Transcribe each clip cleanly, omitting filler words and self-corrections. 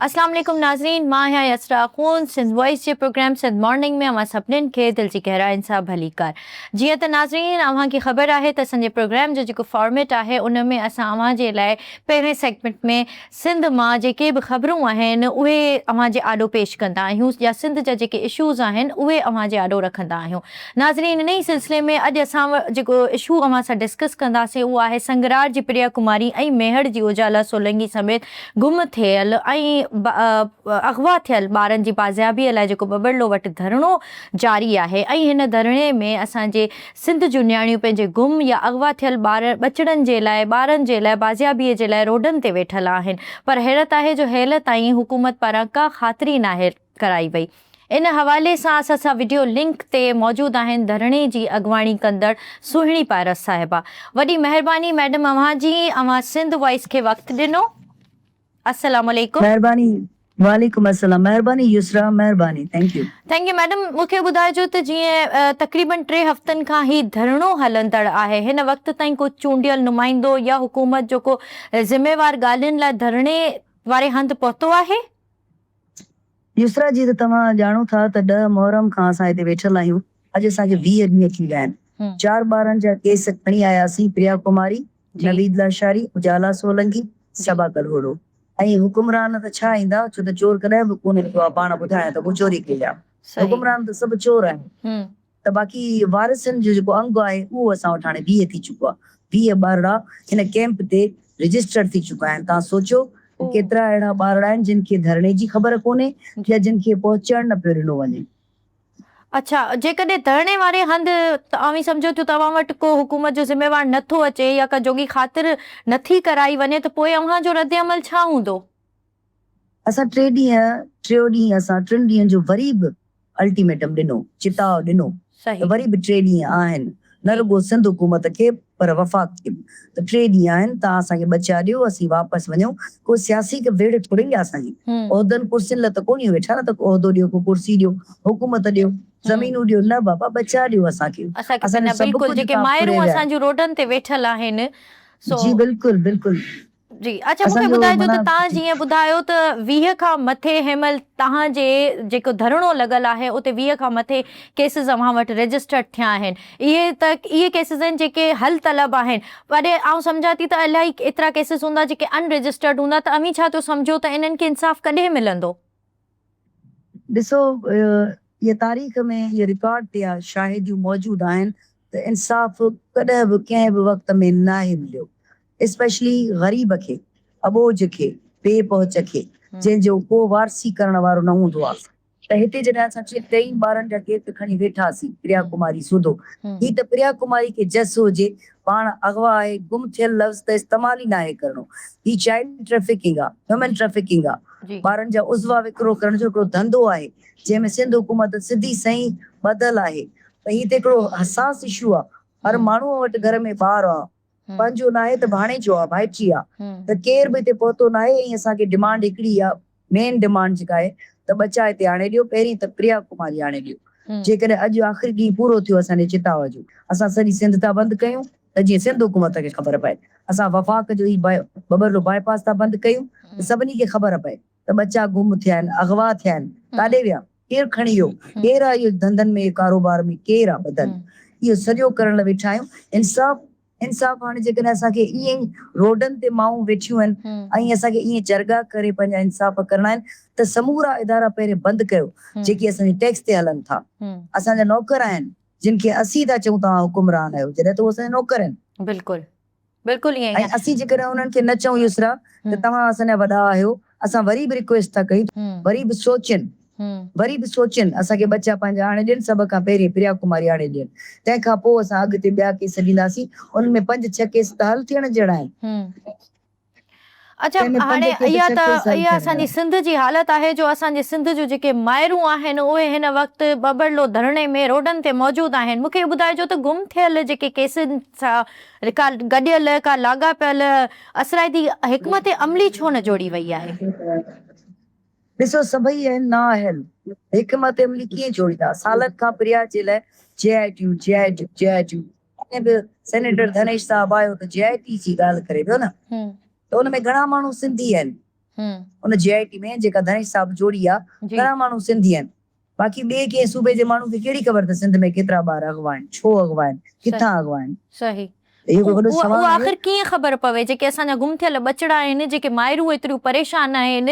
اسلام عليڪم ناظرين مان آهيان يسرا خون سنڌ وائس جي پروگرام سنڌ مارننگ ۾ اوهان سڀنين کي دل جي گهرائين سان ڀليڪار جيئن ته ناظرين اوهان کي خبر آهي ته اسان جي پروگرام جو جيڪو فارميٽ آهي ان ۾ اسان اوهان جي لاء پهرين سيگمينٽ ۾ سنڌ مان جيڪي به خبرون آهن اهي اوهان جي آڏو پيش ڪندا آهيون يا سنڌ جا جيڪي اشوز آهن اهي اوهان جي آڏو رکندا آهيون. ناظرين انهي سلسلي ۾ اڄ اسان جيڪو اشو اوهان سان ڊسڪس ڪنداسين اهو آهي سنگرار جي پريا ڪماري ۽ ميهڙ جي اجالا سولنگي سميت گم ٿيل ۽ اغوا ٿيل ٻارن جي بازيابي لاء جيڪو ٻٻرلو وٽ ڌرڻو جاري آهي ۽ هن ڌرڻي ۾ اسان جي سنڌ جون نياڻيون پنهنجي گم يا اغوا ٿيل ٻار ٻچڙن جي لاء ٻارن جي لاء بازيابي جي لاء روڊن تي ويٺل آهن پر حيرت آهي جو هيل تائين حڪومت پاران ڪا خاطري ناهي ڪرائي وئي. ان حوالي سان اسان سان وڊيو لنڪ تي موجود آهن ڌرڻي جي اڳواڻي ڪندڙ سهڻي پارس صاحبه. وڏي مهرباني ميڊم اوهان جي اوهان سنڌ وائس کي وقت ڏنو. السلام عليڪم. مهرباني وعليڪم السلام مهرباني يسرا مهرباني thank you. Thank you madam مون کي ٻڌائجو ته جيئن تقريبن ٽي هفتن کان هي ڌرڻو هلندڙ آهي هن وقت تائين ڪو چونڊيل نمائندو يا حڪومت جو ڪو ذميوار ڳالهين لاء ڌرڻي واري هنڌ پهتو آهي؟ يسرا جيئن ته توهان ڄاڻو ٿا ته ڏهه محرم کان اسان هتي ويٺل آهيون اڄ اسان کي 20 ڏينهن ٿي ويا آهن چار ٻارن جا ڪيس کڻي آياسين پريا ڪماري، نويد لاشاري، اجالا سولنگي، صبا ڪلهوڙو ۽ حڪمران ته ڇا ايندا ڇو ته چور ڪڏهن به ڪونه ايندو آهي پاڻ ٻڌائڻ ته مون چوري ڪئي آهي حڪمران ته سڀ چور آهن ته باقي وارثن جو جيڪو انگ آهي اهو اسان وٽ هاڻي 20 ٿي چڪو آهي 20 ٻارڙا هن ڪيمپ تي رجسٽرڊ ٿي چڪا آهن توهان سوچيو ته ڪيترا اهڙا ٻارڙا آهن جن کي ڌرڻي جي خبر ڪونهي يا جن کي پهچڻ نه پيو ڏنو وڃي. اڇا جيڪڏهن ڌرڻي واري هنڌ اوهين سمجهو ٿيو ته اوهان وٽ ڪو حڪومت جو ذميوار نه ٿو اچي يا ڪا جوڳي خاطر نه ٿي ڪرائي وڃي ته پوء اوهان جو ردعمل ڇا هوندو؟ اسان ٽي ڏينهن ٽيو ڏينهن اسان ٽن ڏينهن جو وري به الٽيميٽم ڏنو چتاء ڏنو ته وري به ٽي ڏينهن آهن نه رڳو سنڌ حڪومت کي پر وفاق کي به ته ٽي ڏينهن آهن توهان اسان کي ٻچا ڏيو اسين واپس وڃون ڪو سياسي ڪا ويڙهه ٿوري آهي اسان جي عهدن ڪرسين لاء ته ڪونهيون ويٺا نه ته ڪو عهدو ڏيو ڪو ڪرسي ڏيو حڪومت ڏيو زمينون ڏيو نه بابا ٻچا ڏيو اسان کي اسان کي نه بلڪل جيڪي مائرون اسان جون روڊن تي ويٺل آهن سو جي بلڪل بلڪل جي اڇا مون کي ٻڌائجو ته تان جيئن ٻڌايو ته 20 کان مٿي هن مهل تهان جي جيڪو ڌرڻو لڳل آهي اتي 20 کان مٿي ڪيسز اوهان وٽ رجسٽرڊ ٿيا آهن اهي ته اهي ڪيسز آهن جيڪي حل طلب آهن پر آئون سمجهان ٿي ته الاهي ايترا ڪيسز هوندا جيڪي ان رجسٽرڊ هوندا ته اوهين ڇا ٿو سمجهو ته انهن کي انصاف ڪڏهن ملندو؟ ڏسو اها تاريخ ۾ اهي رڪارڊ تي اها شاهديون موجود آهن ته انصاف ڪڏهن به ڪنهن به وقت ۾ ناهي مليو اسپيشلي غريب کي، اٻوجهه کي، بي پهچ کي، جنهن جو ڪو وارثي ڪرڻ وارو نه هوندو آ. ته هتي جڏهن اسان ٽي ٽئي ٻارن جا ڪيس کڻي ويٺاسين، پريا ڪماري سوڌو، هي ته پريا ڪماري کي جس هجي، پاڻ اغوا آهي، گم ٿيل لفظ ته استعمال ئي ناهي ڪرڻو، هي چائلڊ ٽريفڪنگ آ، هيومن ٽريفڪنگ آ، ٻارن جا عضوا وڪرو ڪرڻ جو هڪڙو ڌنڌو آهي، جنهن ۾ سنڌ حڪومت سڌي سئين ٻڌل آهي، ته هي ته هڪڙو حساس اشو آ، هر ماڻهوء وٽ گهر ۾ ٻار آ، پنهنجو ناهي ته ڀاڻيجو آ، ڀائٽي آ ته ڪير به هتي پهتو ناهي ۽ اسان کي ڊمانڊ هڪڙي آ مين ڊمانڊ جيڪا آهي ته ٻچا هتي آڻي ڏيو پهرين ته پريا ڪماري آڻي ڏيو جيڪڏهن اڄ آخري ڏينهن پورو ٿيو اسان جي چتاء جو اسان سڄي سنڌ ٿا بند ڪيون ته جيئن سنڌ حڪومت کي خبر پئي اسان وفاق جو هي ٻٻرلو باء پاس ٿا بند ڪيون ته سڀني کي خبر پئي ته ٻچا گم ٿيا آهن اغوا ٿيا آهن ڪاڏي ويا ڪير کڻي ويو ڪير آ اهو ڌنڌن ۾ ڪاروبار ۾ ڪير آ ٻڌل اهو سڄو ڪرڻ لاء ويٺا آهيون انصاف انصاف هاڻي جيڪڏهن اسان کي ائين ئي روڊن تي مائون ويٺيون آهن ۽ اسان کي ائين جرڳا ڪري پنهنجا انصاف ڪرڻا آهن ته سمورا ادارا پهرين بند ڪيو جيڪي اسان جي ٽيڪس تي هلن ٿا اسان جا نوڪر آهن جن کي اسين ٿا چئون توهان حڪمران آهيو جڏهن ته هو اسان جا نوڪر آهن. بلڪل بلڪل ائين ئي ۽ اسين جيڪڏهن انهن کي نه چئون يسرا ته توهان اسان جا وڏا آهيو اسان وري به رڪويسٽ ٿا ڪيون وري به سوچين وري به سوچين اسان کي ٻچا پنهنجا آڻي ڏين سڀ کان پهرين پريا ڪماري آڻي ڏين تنهن کان پوء اسان اڳتي ٻيا ڪيس ڏينداسين انهن ۾ پنج ڇهه ڪيس ته حل ٿيڻ جهڙا آهن. اڇا تنهن ۾ هاڻي پنج ڪيس اها ته سڪسيس اها ٿيل اسان جي آهن. سنڌ جي حالت آهي جو اسان جي سنڌ جون جيڪي مائرون آهن اهي هن وقت ٻٻرلو ڌرڻي ۾ روڊن تي موجود آهن مون کي اهو ٻڌائجو ته گم ٿيل جيڪي ڪيسن سان ڪا گڏيل ڪا لاڳاپيل اثرائتي حڪمت عملي ڇو نه جوڙي وئي آهي؟ ڏسو سڀئي آهن نااهل حڪمت عملي ڪيئن جوڙيندا سالن کان پريا جي لاء جي آء ٽيون جي آء ٽيون جي آء ٽيون ڪڏهن به سينيٽر ڌنيش صاحب آيو ته جي آء ٽي جي ڳالهه ڪري پيو نه ته ان ۾ گهڻا ماڻهو سنڌي آهن ان جي آء ٽي ۾ جيڪا ڌنيش صاحب جوڙي آ گهڻا ماڻهو سنڌي آهن باقي ٻئي ڪنهن صوبي جي ماڻهو کي ڪهڙي خبر ته سنڌ ۾ ڪيترا ٻار اغوا آهن ڇو اغوا آهن ڪٿان اغوا آهن صحيح اهو هڪ وڏو اهو سوال آهي. آخر ڪيئن خبر پوي جيڪي اسان جا گم ٿيل ٻچڙا آهن جيڪي مائرون ايتريون پريشان آهن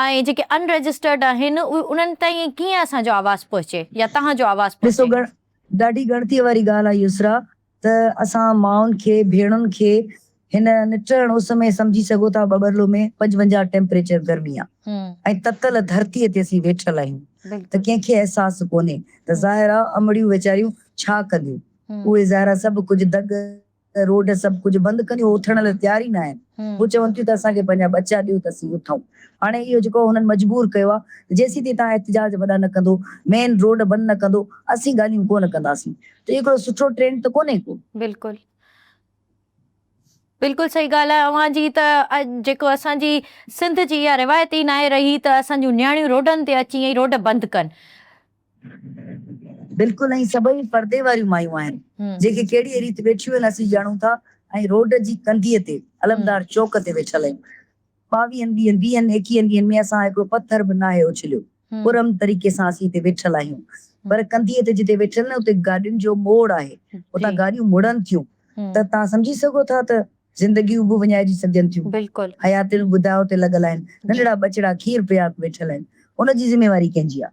۽ جيڪي ان رجسٽرڊ آهن انهن تائين ڪيئن اسان جو آواز پهچي يا توهان جو آواز ڏسو پهچي. ڏاڍي ڳڻتيء واري ڳالهه آهي يسرا ته اسان مائن کي ڀيڻن کي هن نٽهڻ اس ۾ سمجهي سگهو ٿا ٻٻرلو ۾ 55 ٽيمپريچر گرمي آهي ۽ تتل ڌرتيء تي اسين ويٺل آهيون ته ڪنهن کي احساس ڪونهي ته ظاهر آهي امڙيون ويچاريون ڇا ڪنديون اهي ظاهر آهي سڀ ڪجهه دڳ روڊ سڀ ڪجهه بند ڪنديون، هو اٿڻ لاء تيار ئي نه آهن. هو چون ٿيون ته اسان کي پنهنجا ٻچا ڏيو ته اسين اٿون. هاڻي اهو جيڪو هنن مجبور ڪيو آهي ته جيسين تائين توهان احتجاج وڏا نه ڪندو، مين روڊ بند نه ڪندو، اسين ڳالهيون ڪونه ڪنداسين. ته اهو هڪڙو سٺو ٽرينڊ ته ڪونهي ڪو. بلڪل بلڪل صحيح ڳالهه آهي اوهان جي ته جيڪو اسان جي سنڌ جي اها روايت ئي ناهي رهي ته اسان جون نياڻيون روڊن تي اچي ۽ روڊ بند ڪن. بلڪل ۽ سڀئي پردي واريون مايون آهن جيڪي ڪهڙيء ريت ويٺيون آهن اسين ڄاڻون ٿا ۽ روڊ جي ڪنڌيء تي علمدار چوڪ تي ويٺل آهيون. ٻاويهن ڏينهن، ويهن ايڪيهن ڏينهن ۾ اسان هڪڙو پٿر به ناهي اڇليو. پرامن طريقي سان اسين هتي ويٺل آهيون. پر ڪنڌيء تي جتي ويٺل آهن اتي گاڏين جو موڙ آهي. اتان گاڏيون مڙن ٿيون ته توهان سمجهي سگهو ٿا ته زندگيون به وڃائجي سگهجن ٿيون. بلڪل. حياتيون به داء تي لڳل آهن. ننڍڙا ٻچڙا کير پياڪ ويٺل آهن. ان جي ذميواري ڪنهن جي آ؟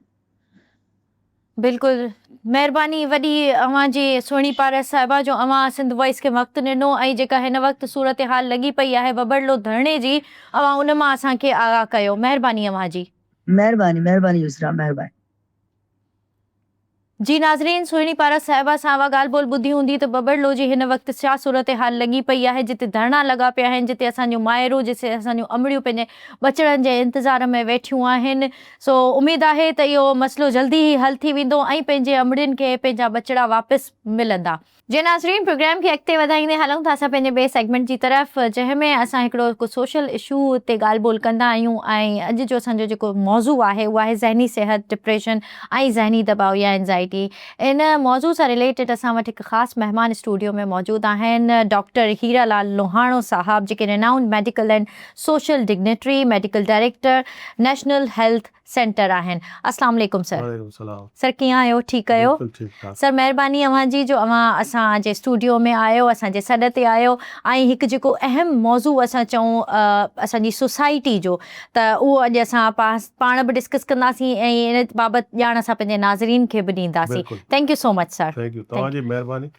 بلڪل. مهرباني وڏي اوهان جي سهڻي پارس صاحبه جو اوهان سنڌ وائس کي وقت ڏنو ۽ جيڪا هن وقت صورتحال لڳي پئي آهي وٻڙلو ڌرڻي جي اوهان ان مان اسان کي آگاهه ڪيو. مهرباني اوهان جي. مهرباني مهرباني يسرا مهرباني. جي ناظرين سهڻي پارس صاحبه سان اها ڳالهه ٻولهه ٻڌي هوندي ته ٻٻرلو جي هن وقت ڇا صورتحال لڳي پئي آهي جتي ڌرڻا لڳا پيا آهن جتي اسان جون مائرون جتي اسان جون امڙيون پنهنجي ٻچڙن جي انتظار ۾ ويٺيون آهن سو اميد آهي ته اهو مسئلو جلدي ئي حل ٿي ويندو ۽ پنهنجي امڙين کي پنهنجا ٻچڙا واپس ملندا. جي ناظرين پروگرام کي اڳتي وڌائيندي هلون ٿا اسان پنهنجي ٻئي سيگمينٽ جي طرف جنهن ۾ اسان هڪڙو ڪو سوشل اشو تي ڳالهه ٻولهه ڪندا آهيون ۽ اڄ جو اسان جو جيڪو موضوع آهي اهو آهي ذهني صحت ڊپريشن ۽ ذهني دٻاء يا انزائٽي ان موضوع سان رليٽيڊ اسان وٽ هڪ خاص مهمان اسٽوڊيو ۾ موجود آهن ڊاڪٽر هيرا لال لوهاڻو صاحب جيڪي renowned medical and social dignitary medical director national health centre آهن. اسلام عليڪم سر. وعليڪم السلام. سر ڪيئن آهيو ٺيڪ آهيو. بلڪل ٺيڪ ٺاڪ. سر مهرباني اوهان جي جو اوهان اسان جي اسٽوڊيو ۾ آيو اسان جي سڏ تي آيو ۽ هڪ جيڪو اهم موضوع اسان چئون اسان جي سوسائٽي جو ته اهو اڄ اسان پاڻ به ڊسڪس ڪنداسين ۽ ان بابت ڄاڻ اسان پنهنجي ناظرين کي به ڏينداسين thank you so much sir. Thank you توهان جي مهرباني.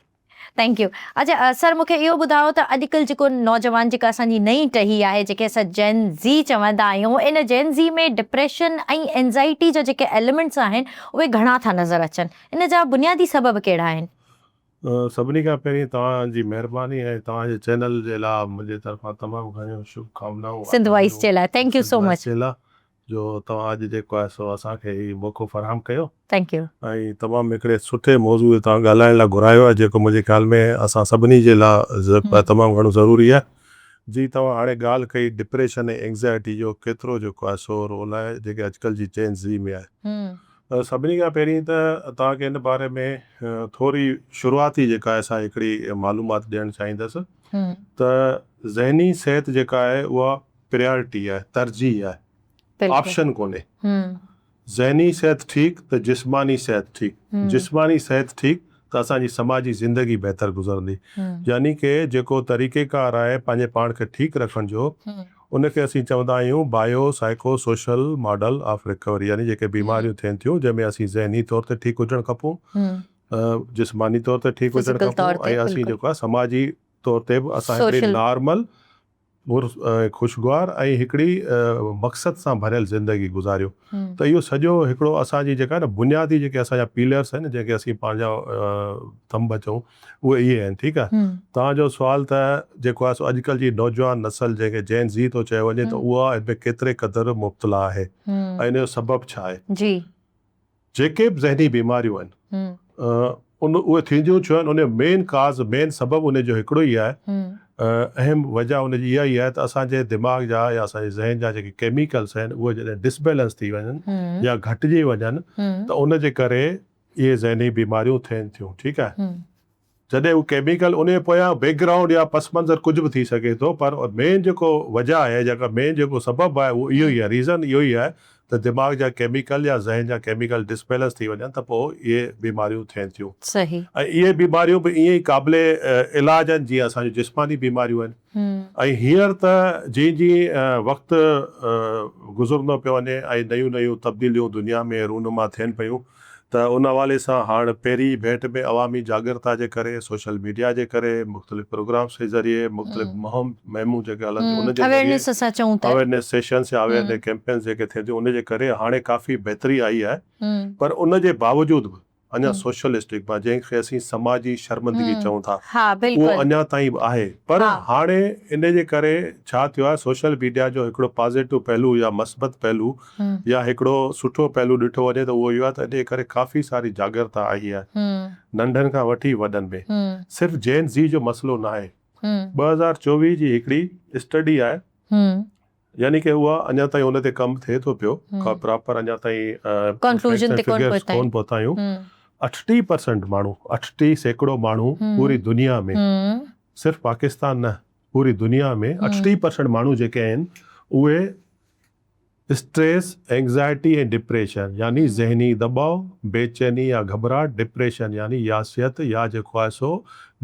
Thank you اڇا سر مونکي اهو ٻڌايو ته اڄڪلهه جيڪو نوجوان جيڪا اسان جي نئين ٽهي آهي جيڪي اسان جين زي چوندا آهيون ان جين زي ۾ ڊپريشن ۽ اينزائٽي جا جيڪي ايليمينٽس آهن اهي گهڻا ٿا نظر اچن ان جا بنيادي سبب ڪهڙا آهن؟ سڀني کان پهرين توهان جي مهرباني ۽ توهان جي چينل جي لاء منهنجي طرفان تمام گهڻيون شڀ ڪامنائون سنڌ وائس جي لاء thank you Sindh so voice much. جي لاء جو توهان اڄ جيڪو آهي سو اسان کي هي موقعو فراهم ڪيو. Thank you. ۽ تمام هڪڙي سٺي موضوع تي توهان ڳالهائڻ لاء گهرايو آهي جيڪو منهنجي خيال ۾ اسان سڀني جي لاء تمام گهڻو ضروري آهي. جي توهان هاڻي ڳالهه ڪئي ڊپريشن ۽ اينگزائٽي جو ڪيترو جيڪو آهي سو رول آهي جيڪي اڄڪلهه جي جين زي ۾ آهي. سڀني کان پهرين ته توهان کي ان باري ۾ ٿوري شروعاتي جيڪا آهي سا هڪڙي معلومات ڏيڻ چاهيندس ته ذهني صحت جيڪا آهي اها پريارٽي آهي، ترجيح آهي، آپشن ڪونهي. ذهني صحت ٺيڪ ته جسماني صحت ٺيڪ، جسماني صحت ٺيڪ ته اسان جي سماجي زندگي بهتر گذرندي. يعني ڪي جيڪو طريقيڪار آهي پنهنجي پاڻ کي ٺيڪ رکڻ جو ان کي اسين چوندا آهيون bio psycho social model of recovery يعني جيڪي بيماريون ٿين ٿيون جنهن ۾ اسين ذهني طور تي ٺيڪ هجڻ کپون، جسماني طور تي ٺيڪ هجڻ کپون ۽ اسين جيڪو آهي سماجي طور تي به اسان هڪڙي نارمل خوشگوار ۽ هڪڙي مقصد سان ڀريل زندگي گذاريو ته اهو سڄو هڪڙو اسان جي جيڪا نه بنيادي جيڪي اسان جا پيلرس آهن جنهن کي اسين پنهنجا ٿنڀ چئون اهي اهي آهن ٺيڪ آهي توهان جو سوال ته جيڪو آهي سو اڄڪلهه جي نوجوان نسل جنهن کي جين زي ٿو چيو وڃي ته اها ان ۾ ڪيتري قدر مبتلا آهي ۽ ان جو سبب ڇا آهي جي جيڪي به ذهني بيماريون آهن ان اهي ٿينديون ڇو آهن ان جو مين ڪاز مين سبب ان جو هڪڙو ئي آهي اهم وجه ان جي اها ئي آهي ته اسان جي دماغ جا يا اسان جي ذهن جا جيڪي ڪيميڪلس آهن اهي جڏهن ڊسبيلنس ٿي وڃن يا گهٽجي وڃن ته ان جي ڪري اهي ذهني بيماريون ٿين ٿيون ٺيڪ آهي جڏهن هو ڪيميڪل ان جي پويان بيڪ گرائونڊ يا پس منظر ڪجهه به ٿي سگهي ٿو پر مين جيڪو وجه آهي جيڪا مين جيڪو سبب آهي اهو اهو ئي آهي ريزن اهو ئي آهي ته دماغ جا ڪيميڪل يا ذهن جا ڪيميڪل ڊسبيلنس ٿي وڃن ته پوء اهي بيماريون ٿين ٿيون ۽ اهي بيماريون به ائين ئي قابل علاج آهن جيئن اسان جون جسماني بيماريون آهن ۽ هينئر ته جيئن جيئن وقت گذرندو پيو وڃي ۽ نيون نيون تبديليون دنيا ۾ رونما ٿين پيون ته ان حوالي سان هاڻ پهرين جي ڀيٽ ۾ عوامي جاڳرتا جي ڪري، سوشل ميڊيا جي ڪري، مختلف پروگرامس جي ذريعي، مختلف مهم مهمون جيڪي هلن ٿيون ان جي ذريعي اويرنيس سيشنس يا اويرنيس ڪيمپينس جيڪي ٿين ٿيون ان جي ڪري هاڻي ڪافي بهتري آئي آهي پر ان جي باوجود به اڃا سوشل اسٽگما جنهن کي اسين سماجي شرمندگي چئون ٿا اهو اڃا تائين به آهي پر هاڻي ان جي ڪري ڇا ٿيو آهي سوشل ميڊيا جو هڪڙو پازيٽو پهلو يا مثبت پهلو يا هڪڙو سٺو پهلو ڏٺو وڃي ته اهو اهو آهي ته ان جي ڪري ڪافي ساري جاڳرتا آئي آهي ننڍن کان وٺي وڏن ۾ صرف جين زي جو مسئلو ناهي 2024 جي هڪڙي اسٽڊي آهي يعني ڪه اها اڃا تائين ان تي ڪم ٿئي ٿو پيو ڪا پراپر اڃا تائين ڪنڪلوزن تي ڪون پهتا آهيون 38% ماڻهو 38% ماڻهو پوري دنيا ۾ صرف پاڪستان نه پوري دنيا ۾ 38% ماڻهو جيڪي آهن اهي اسٽريس، اينگزائٽي ۽ ڊپريشن يعني ذهني دٻاء، بيچيني يا گهٻراهٽ، ڊپريشن يعني ياسيت يا جيڪو آهي سو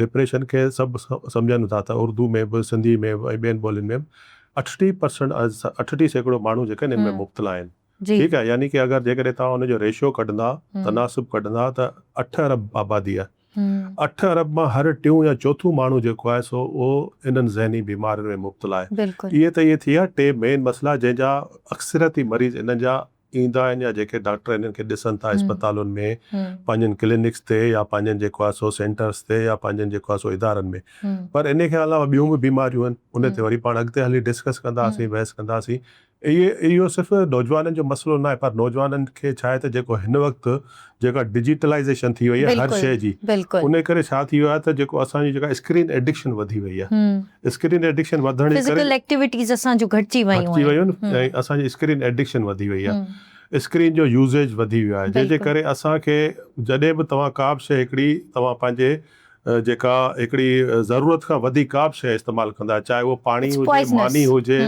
ڊپريشن کي سڀ سمجهن ٿا ته اردو ۾ به سنڌي ۾ به ۽ ٻين ٻولين ۾ به 68 پرسنٽ 38% ماڻهو جيڪي آهن ان ۾ مبتلا آهن ٺيڪ آهي يعني ڪي اگر جيڪڏهن توهان ان جو ريشو ڪڍندا تناسب ڪڍندا ته اٺ ارب آبادي آهي اٺ ارب مان هر ٽيون يا چوٿون ماڻهو جيڪو آهي سو اهو انهن ذهني بيمارين ۾ مبتلا آهي. اهي ته اهي ٿي ويا ٽي مين مسئلا جنهن جا اڪثريتي مريض انهن جا ايندا آهن يا جيڪي ڊاڪٽر انهن کي ڏسن ٿا اسپتالن ۾ پنهنجن ڪلينڪس تي يا پنهنجن جيڪو آهي سو سينٽرس تي يا پنهنجن جيڪو آهي سو ادارن ۾ پر انهي کان علاوه ٻيون به بيماريون آهن ان تي وري پاڻ اڳتي هلي ڊسڪس ڪنداسين بحث ڪنداسين اهي اهو صرف نوجوانن جو مسئلو ناهي پر نوجوانن کي ڇا آهي ته جيڪو هن وقت جيڪا ڊجيٽلائيزيشن ٿي وئي آهي هر شيء جي ان ڪري ڇا ٿي ويو آهي ته جيڪو اسان جي جيڪا اسڪرين ايڊڪشن وڌي وئي آهي اسڪرين ايڊڪشن وڌڻ جي ڪري فزيڪل ايڪٽيوٽيز اسان جون گهٽجي ويون گهٽجي ويون آهن ۽ اسان جي اسڪرين ايڊڪشن وڌي وئي آهي اسڪرين جو يوزيج وڌي ويو آهي جنهن جي ڪري اسان کي جڏهن به توهان ڪا به شيء هڪڙي توهان پنهنجي جيڪا هڪڙي ضرورت کان وڌيڪ ڪا به شيء استعمال ڪندا چاهي اهو پاڻي هجي ماني هجي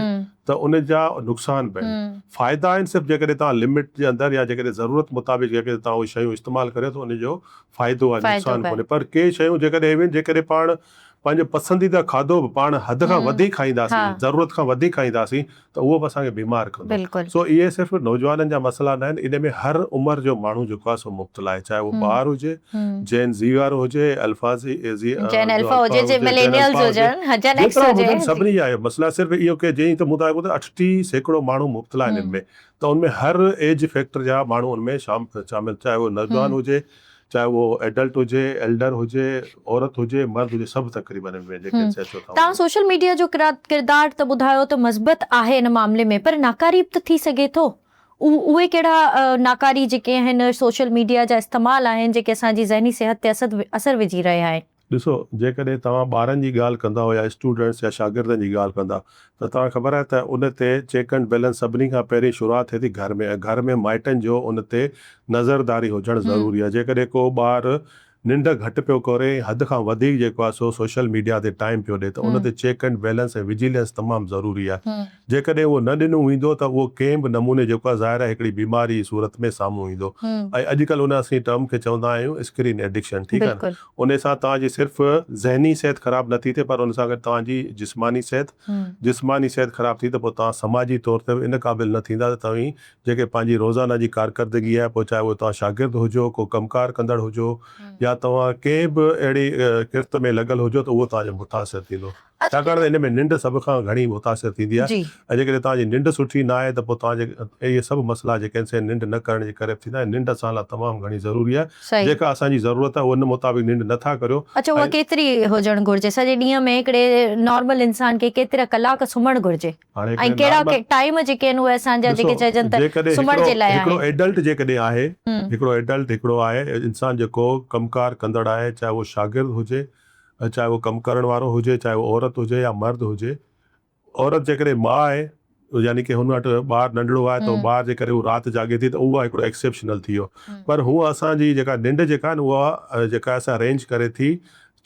ته ان جا نقصان به آهن فائدا آهن صرف جيڪڏهن توهان لمٽ جي اندر يا جيڪڏهن ضرورت مطابق جيڪڏهن توهان اهي شيون استعمال ڪريو ته ان جو فائدو آهي نقصان ڪونهي پر ڪي شيون جيڪڏهن اهڙيون آهن جيڪڏهن پاڻ پنهنجو پسنديده کاڌو به پاڻ حد کان وڌيڪ کائينداسين ضرورت کان وڌيڪ کائينداسين ته اهو به اسان کي بيمار ڪندو. سو اهي صرف نوجوانن جا مسئلا ناهن، ان ۾ هر عمر جو ماڻهو جيڪو آهي سو مبتلا آهي، چاهي اهو ٻار هجي، جين زي وارو هجي، الفا زي، زي جين الفا هجي، جي ملينيلز هجن، جين ايڪس جيترا هجن سڀني جا اهي مسئلا صرف اهو ڪي جئين ته مون توهان کي ٻڌايو 38% ماڻهو مبتلا آهن ان ۾ ته ان ۾ هر ايج فيڪٽر جا ماڻهو ان ۾ شامل چاهي اهو نوجوان هجي چاهي اهو ايڊلٽ هجي، ايلڊر هجي، عورت هجي، مرد هجي سڀ تقريبن ان ۾ جيڪي سي اچو ٿا. توهان سوشل ميڊيا جو ڪردار ته ٻڌايو ته مثبت آهي ان معاملي ۾ پر ناڪاري به ته ٿي سگهي ٿو. اهي ڪهڙا ناڪاري جيڪي آهن سوشل ميڊيا جا استعمال آهن جيڪي اسان جي ذهني صحت تي اثر وجهي رهيا آهن. ڏسو جيڪڏهن توهان ٻارن جي ڳالهه ڪندا يا اسٽوڊنٽس يا شاگردن جي ڳالهه ڪندا ته توهان کي خبر آهي ته ان تي چيڪ اينڊ بيلنس سڀني کان پهرين شروعات ٿئي ٿي گهر ۾ ۽ گهر ۾ مائٽن جو ان تي نظرداري هجڻ ضروري آهي جيڪڏهن ڪو ٻار ننڊ گهٽ پيو ڪري ۽ حد کان وڌيڪ جيڪو آهي سو سوشل ميڊيا تي ٽائيم پيو ڏي ته ان تي چيڪ اينڊ بيلنس ۽ وجيلنس تمام ضروري آهي جيڪڏهن اهو نه ڏنو ويندو ته اهو ڪنهن به نموني جيڪو آهي ظاهر آهي هڪڙي بيماري جي صورت ۾ سامهون ايندو ۽ اڄڪلهه ان اسين ٽرم کي چوندا آهيون اسڪرين ايڊڪشن ٺيڪ آهي نه ان سان توهان جي صرف ذهني صحت خراب نٿي ٿئي پر ان سان گڏ توهان جي جسماني صحت جسماني صحت خراب ٿي ته پوء توهان سماجي طور تي به ان قابل نه ٿيندا ته توهين جيڪي پنهنجي روزانه جي ڪارڪردگي آهي پوء چاهي اهو توهان شاگرد هجو ڪو ڪم ڪار ڪندڙ هجو يا توهان ڪنهن به اهڙي ڪرت ۾ لڳل هجو ته اهو توهان جو متاثر ٿيندو. ڇاڪاڻ ته ان ۾ ننڊ سڀ کان گهڻي متاثر ٿيندي آهي ۽ جيڪڏهن توهان جي ننڊ سٺي نه آهي ته پوء توهان جي اهي سڀ مسئلا جيڪي آهن سي ننڊ نه ڪرڻ جي ڪري به ٿيندا آهن. ننڊ اسان لاء تمام گهڻي ضروري آهي. جيڪا اسان جي ضرورت آهي ان مطابق ننڊ نه ٿا ڪريو. اڇا اها ڪيتري هجڻ گهرجي؟ سڄي ڏينهن ۾ هڪڙي نارمل انسان کي ڪيترا ڪلاڪ سمهڻ گهرجي؟ ۽ ڪهڙا ٽائيم جيڪي آهن اهي اسان جا جيڪي چئجن ته سمهڻ جي لاء آهن. هڪڙو ايڊلٽ جيڪڏهن آهي هڪڙو ايڊلٽ هڪڙو آهي انسان جيڪو ڪم ڪار ڪندڙ آهي چاهي اهو شاگرد هجي چاهي اهو ڪم ڪرڻ وارو هجي چاهي اهو عورت هجي يا مرد هجي عورت جيڪڏهن ماء آهي يعني ڪي هن وٽ ٻار ننڍڙو آهي ته ٻار جي ڪري هو رات جاڳي ٿي ته اهو هڪڙو ايڪسيپشنل ٿي ويو پر هونء اسان جي جيڪا ننڊ جيڪا آهي نه اها جيڪا اسان رينج ڪري ٿي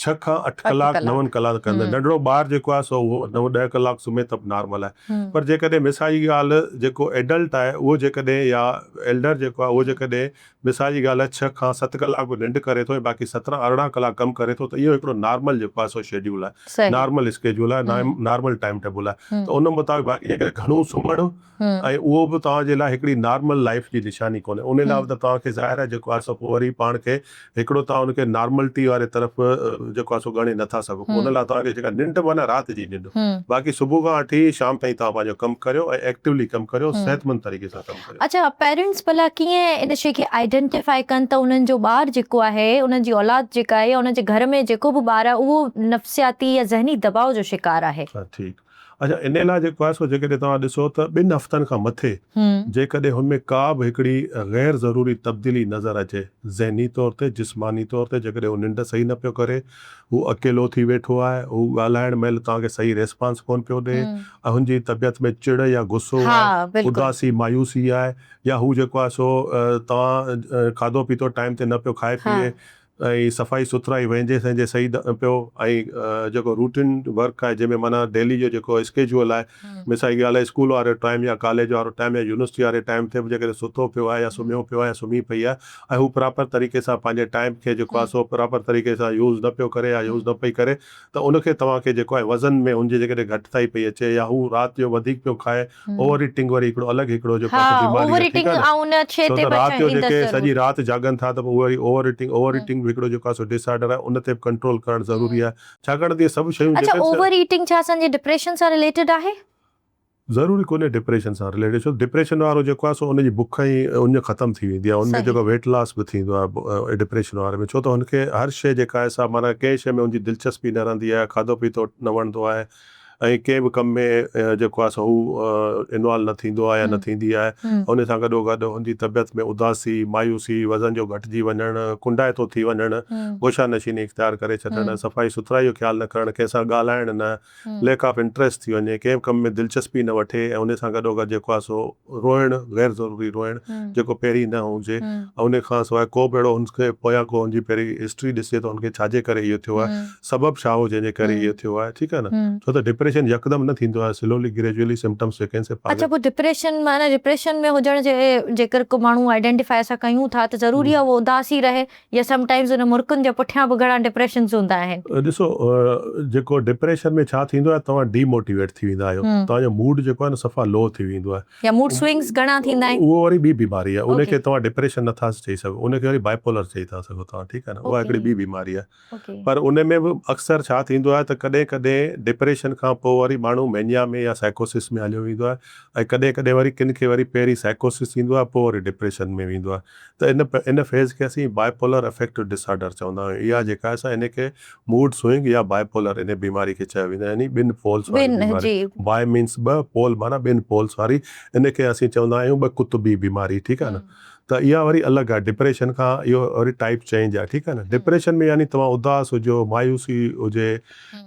ڇهه کان اٺ ڪلاڪ نون ڪلاڪن اندر ننڍڙو ٻار جيڪو آهي سو اهو نو ڏهه ڪلاڪ سمهي ته به نارمل آهي پر جيڪڏهن مثال جي ڳالهه جيڪو ايڊلٽ آهي اهو جيڪڏهن يا ايلڊر جيڪو آهي اهو جيڪڏهن مثال جي ڳالهه آهي ڇهه کان ست ڪلاڪ به ننڊ ڪري ٿو ۽ باقي سترهن ارڙهن ڪلاڪ ڪم ڪري ٿو ته اهو هڪڙو نارمل جيڪو آهي سو شيڊيول آهي نارمل اسڪيجول آهي نارمل ٽائيم ٽيبل آهي ته ان مطابق باقي جيڪڏهن گهڻو سمهڻ ۽ اهو به توهان جي لاء هڪڙي نارمل لائيف جي نشاني ڪونهي. ان لاء به ته توهان کي ظاهر آهي جيڪو آهي سو پوء وري پاڻ کي هڪڙو توهان ان کي نارملٽي واري طرف جيڪو آهي سو ڳڻي نه ٿا سگهو. پوء ان لاء توهان کي جيڪا ننڊ معنيٰ رات جي ننڊ. باقي صبح کان وٺي شام تائين توهان پنهنجو ڪم ڪريو ۽ ايڪٽولي ڪم ڪريو صحتمند طريقي سان ڪم ڪريو. اڇا پيرنٽس ڀلا ڪيئن ان شيء کي آئيڊنٽيفائي ڪن ته انهن جو ٻار جيڪو آهي انهن جي اولاد جيڪا آهي يا انهن جي گهر ۾ جيڪو به ٻار آهي اهو نفسياتي يا ذهني دٻاء جو شڪار آهي. ها ٺيڪ. اڇا انهي لاء جيڪو آهي سو جيڪڏهن توهان ڏسو ته ٻن هفتن کان مٿي جيڪڏهن هن ۾ ڪا به هڪڙي غير ضروري تبديلي نظر اچي ذهني طور تي جسماني طور تي جيڪڏهن هو ننڊ صحيح نه پيو ڪري هو اڪيلو ٿي ويٺو آهي هو ڳالهائڻ مهل توهان کي صحيح ريسپانس ڪونه پيو ڏئي ۽ هن جي طبيعت ۾ چڙ يا غصو آهي اداسي مايوسي آهي يا هو جيڪو آهي سو توهان کاڌو پيتو ٽائيم تي نه پيو کائي پيئي ۽ صفائي سٿرائي وهنجي سهنجي صحيح پيو ۽ جيڪو روٽين ورڪ آهي جنهن ۾ معنيٰ ڊيلي جو جيڪو اسڪيجوئل آهي مثال جي ڳالهه آهي اسڪول وارو ٽائيم يا ڪاليج وارو ٽائيم يا يونيورسٽي واري ٽائيم تي به جيڪڏهن ستو پيو آهي يا سمهيو پيو آهي يا سمهي پئي آهي ۽ هو پراپر طريقي سان پنهنجي ٽائيم کي جيڪو آهي سو پراپر طريقي سان يوز نه پيو ڪري يا يوز نه پئي ڪري ته ان کي توهان کي جيڪو آهي وزن ۾ ان جي جيڪڏهن گهٽتائي پئي اچي يا هو رات جو وڌيڪ پيو کائي اوور ايٽنگ وري هڪڙو الڳ هڪڙو جيڪو آهي سو بيماري آهي ٺيڪ آهي نه ڇو ته رات جو جيڪي سڄي رات جاڳن ٿا ته پوء وري اوور ايٽنگ اوور ايٽنگ به هڪڙو جيڪو آهي سو ڊس آرڊر آهي ان تي به ڪنٽرول ڪرڻ ضروري آهي ڇاڪاڻ ته اهي سڀ شيون اڇا اوور ايٽنگ ڇا اسان جي ڊپريشن سان رليٽيڊ آهي؟ ضروري ڪونهي ڊپريشن سان رليٽيڊ ڇو ڊپريشن وارو جيڪو آهي سو ان جي بک ۽ اڃ ختم ٿي ويندي آهي ان ۾ جيڪو ويٽ لاس به ٿيندو آهي ڊپريشن واري ۾ ڇو ته هن کي هر شيء جيڪا آهي سا معنيٰ ڪنهن شيء ۾ ان جي دلچسپي نه رهندي آهي کاڌو پيتو نه وڻندو آهي ۽ ڪنهن به ڪم ۾ جيڪو آهي سو هو انوالو نه ٿيندو آهي يا نه ٿيندي آهي ان سان گڏو گڏ هن جي طبيعت ۾ اداسي، مايوسي، وزن جو گهٽجي وڃڻ، ڪنڊائتو ٿي وڃڻ، گوشه نشيني اختيار ڪري ڇڏڻ، صفائي سٿرائي جو خيال نه ڪرڻ، ڪنهن سان ڳالهائڻ نه، ليڪ آف انٽريسٽ ٿي وڃي، ڪنهن به ڪم ۾ دلچسپي نه وٺي ۽ ان سان گڏو گڏ جيڪو آهي سو روئڻ، غير ضروري روئڻ جيڪو پهرين نه هجي ۽ ان کان سواء ڪو به اهڙو هن کي پويان ڪو هن جي پهرين هسٽري ڏسجي ته هن کي ڇا جي ڪري اهو ٿيو آهي. سبب ڇا هو جنهن جي ڪري اهو ٿيو آهي ٺيڪ آهي نه ڇو ته ڊپريشن يڪدم نه ٿيندو آهي سلولي گريجوئلي سمپٽمس جيڪي آهن سي اڇا پوء ڊپريشن معنيٰ ڊپريشن ۾ هجڻ جي جيڪر ڪو ماڻهو آئيڊينٽيفائي اسان ڪيون ٿا ته ضروري آهي اهو اداس ئي رهي يا سم ٽائمز ان مرڪن جي پٺيان به گهڻا ڊپريشنز هوندا آهن. ڏسو جيڪو ڊپريشن ۾ ڇا ٿيندو آهي توهان ڊي موٽيويٽ ٿي ويندا آهيو توهان جو موڊ جيڪو آهي نه صفا لو ٿي ويندو آهي. يا موڊ سوئنگز گهڻا ٿيندا آهن. اهو وري ٻي بيماري آهي ان کي توهان ڊپريشن نه ٿا چئي سگهو ان کي وري بائيپولر چئي ٿا سگهو توهان ٺيڪ آهي نه اها هڪڙي ٻي بيماري آهي پر ان ۾ به اڪثر ڇا ٿيندو آهي ته ڪڏهن ڪڏهن ڊپريشن کان پوء وري ماڻهو مينيا ۾ يا سائيڪوسس ۾ هليو ويندو آهي ۽ ڪڏهن ڪڏهن وري ڪن کي وري پهرين سائيڪوسس ٿيندو آهي پوء وري ڊپريشن ۾ ويندو آهي ته ان ان فيز کي اسين بائيپولر افيڪٽو ڊس آرڊر چوندا آهيون اها جيڪا آهي سا ان کي موڊ سوئنگ يا بائيپولر ان بيماري کي چيو ويندو آهي يعني ٻن پولز واري بيماري بائي مينس ٻه پول معنيٰ ٻن پولز واري ان کي اسين چوندا آهيون ٻه قطبي بيماري ٺيڪ آهي نه ته اها وري الڳ آهي ڊپريشن کان اهو وري ٽائيپ چينج آهي ٺيڪ آهي نه ڊپريشن ۾ يعني توهان اداس هجو مايوسي هجي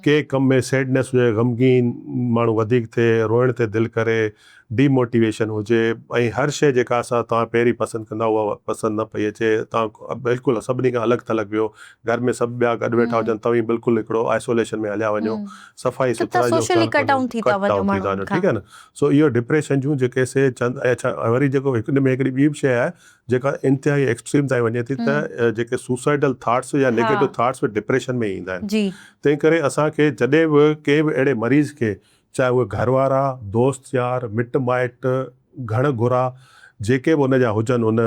ڪنهن ڪم ۾ سيڊنيس هجي غمگين ماڻهو وڌيڪ ٿئي روئڻ تي دل ڪري ڊي موٽيويشن هجي ۽ هر شيء جيڪا اسان توهان پهرين پسند ڪندا اها پسند نه پئي اچي توهان بلڪل سڀني کان الڳ ٿلڳ ويو گهر ۾ سڀ ٻيا گڏ ويٺا هجن توهين بلڪل هڪڙو آئسوليشن ۾ هليا وڃو صفائي سٿرائي جو خيال ڪٽ آئوٽ ٿي ٿا وڃو ٺيڪ آهي نه سو اهو ڊپريشن جون جيڪي سي چند اڇا وري جيڪو هڪ ۾ هڪڙي ٻي به شيء آهي جيڪا انتهائي ايڪسٽريم تائين وڃي ٿي ته جيڪي سوسائيڊل ٿاٽس يا نيگيٽو ٿاٽس به ڊپريشن ۾ ايندا آهن تنهن ڪري اسان کي جڏهن به ڪنهن به اهڙي مريض کي چاهي اهي گهر وارا، دوست يار، مٽ مائٽ، گهڻ گهرا، جيڪي به ان جا هجن ان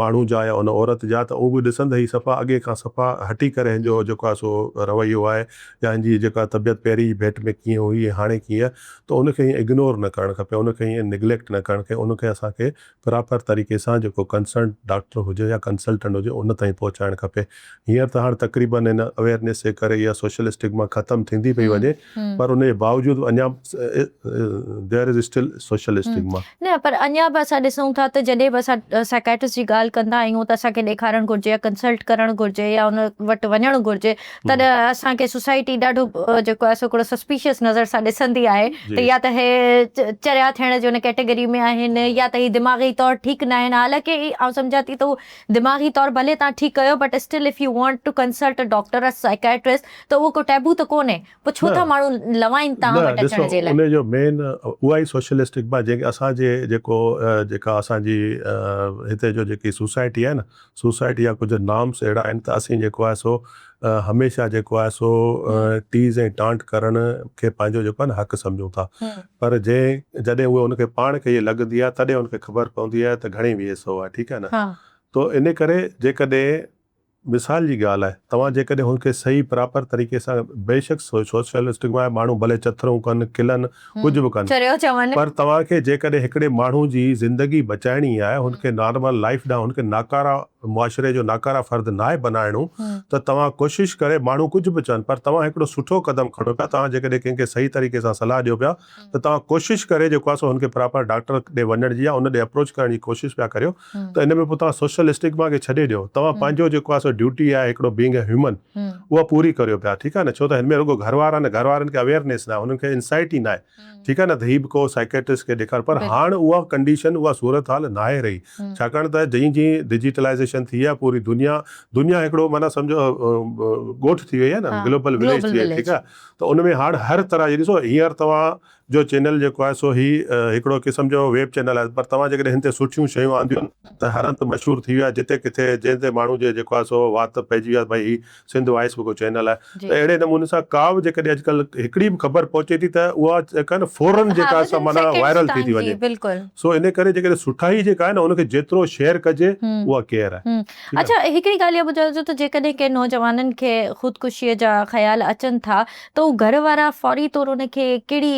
ماڻهو جا يا ان عورت جا ته اهو به ڏسن ته هي صفا اڳي کان صفا هٽي ڪري هن جو جيڪو آهي سو رويو آهي يا هن جي جيڪا طبيعت پهرين جي ڀيٽ ۾ ڪيئن هئي ۽ هاڻي ڪيئن آهي ته ان کي ائين اگنور نه ڪرڻ کپي ان کي ائين نگليڪٽ نه ڪرڻ کپي ان کي اسان کي پراپر طريقي سان جيڪو ڪنسرنڊ ڊاڪٽر هجي يا ڪنسلٽنٽ هجي ان تائين پهچائڻ کپي. هينئر ته هاڻ تقريبن ان اويئرنيس جي ڪري اها سوشل اسٽگما ختم ٿيندي پئي وڃي پر ان جي باوجود به اڃا there is still social stigma. نه پر اڃا به اسان ڏسون ٿا ته جڏهن به اسان سائيڪائٽرسٽ جي ڳالهه ڪندا آهيون ته اسان کي ڏيکارڻ گهرجي يا ڪنسلٽ ڪرڻ گهرجي يا ان وٽ وڃڻ گهرجي تڏهن اسان کي سوسائٽي ڏاڍو جيڪو آهي سو هڪڙو سسپيشس نظر سان ڏسندي آهي ته يا ته هي چريا ٿيڻ جي ان ڪيٽيگري ۾ آهن يا ته هي دماغي طور ٺيڪ نه آهن حالانڪه آئون سمجهان ٿي ته هو دماغي طور ڀلي توهان ٺيڪ ڪيو but still if you want to consult a doctor a psychiatrist ته اهو ڪو ٽيبو ته ڪونهي پوء ڇو ٿا ماڻهو لوائن توهان وٽ اچڻ جي لاء. نه ڏسو ان جو مين اها ئي سوشل اسٽگما جنهن کي اسان جي جيڪو جيڪا اسان جي هتي جو جيڪي سوسائٽي آهي نه سوسائٽي جا ڪجهه نارمس اهڙا آهن ته اسين جيڪو آهي سو هميشه جيڪو آهي سو ٽيز ۽ ٽانٽ ڪرڻ کي پنهنجو جيڪو آهي نه حق سمجهون ٿا پر جنهن جڏهن اهي ان کي پاڻ کي اهي لڳندي آهي تڏهن ان کي خبر پوندي آهي ته گهڻي ويهه سو آهي ٺيڪ آهي نه تو ان ڪري جيڪڏهن مثال جي ڳالهه آهي توهان جيڪڏهن هن کي صحيح پراپر طريقي سان بيشڪ سوشل اسٽگما آهي ماڻهو ڀلي چٿرون ڪن کلن ڪجهه به ڪن چريو چون. پر توهان کي جيڪڏهن هڪڙي ماڻهو جي زندگي بچائڻي آهي هن کي نارمل لائيف ڏانهن هن کي ناڪاره معاشري جو ناڪاره فرد ناهي بنائڻو ته توهان ڪوشش ڪري ماڻهو ڪجهه به چون پر توهان هڪڙو سٺو قدم کڻو پيا توهان جيڪڏهن ڪنهن کي صحيح طريقي سان صلاح ڏيو پيا ته توهان ڪوشش ڪري جيڪو آهي سو هن کي پراپر ڊاڪٽر ڏي وڃڻ جي يا ان ڏي اپروچ ڪرڻ جي ڪوشش پيا ڪريو ته ان ۾ پوء توهان سوشل اسٽگما کي ڇڏي ڏيو توهان پنهنجو جيڪو آهي سو ڊيوٽي آهي هڪڙو بينگ اي هيومن اها پوري ڪريو پيا ٺيڪ آهي نه ڇو ته هن ۾ رڳو گهر وارا نه گهر وارن کي اويئرنيس ناهي هنن کي انسائٽ ئي ناهي ٺيڪ آهي نه ته هي به ڪو سائيڪيٽرسٽ کي ڏيکار پر هاڻ اها ڪنڊيشن اها صورت حال ناهي رهي ڇاڪاڻ ته جئين جئين ڊجيٽلائيزيشن ٿي آهي پوري دنيا دنيا هڪڙو معنيٰ سمجهو ڳوٺ ٿي وئي آهي نه گلوبل وليج ٿي وئي آهي ٺيڪ آهي ته ان ۾ هاڻ هر طرح جي ڏسو هينئر توهان جو چينل جيڪو آهي سو هي هڪڙو قسم جو ويب چينل آهي پر توهان جيڪڏهن هن تي سٺيون شيون آنديون ته هر هنڌ مشهور ٿي ويا جتي ڪٿي جنهن تي ماڻهو جي جيڪو آهي سو وات پئجي ويا ڀئي هي سنڌ وائس به ڪو چينل آهي ته اهڙي نموني سان ڪا به جيڪڏهن اڄڪلهه هڪڙي به خبر پهچي ٿي ته اها جيڪا نه فورن جيڪا سا معنيٰ وائرل ٿي ٿي وڃي سو ان ڪري جيڪڏهن سٺائي جيڪا آهي نه ان کي جيترو شيئر ڪجي اها ڪيئر آهي. اڇا هڪڙي ڳالهه اها ٻڌايو ته جيڪڏهن ڪنهن نوجوانن کي خودڪشيء جا خيال اچن ٿا ته هو گهر وارا فوري طور ان کي ڪهڙي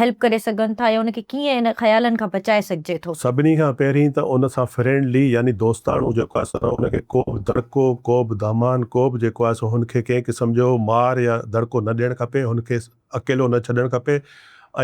هيلپ ڪري سگهن ٿا يا ان کي ڪيئن ان خيالن کان بچائي سگهجي ٿو؟ سڀني کان پهرين ته ان سان فرينڊلي يعني دوستاڻو جيڪو آهي سو ان کي ڪو به دڙڪو ڪو به دامان ڪو به جيڪو آهي سو هن کي ڪنهن قسم جو مار يا دڙڪو نه ڏيڻ کپي هن کي اڪيلو نه ڇڏڻ کپي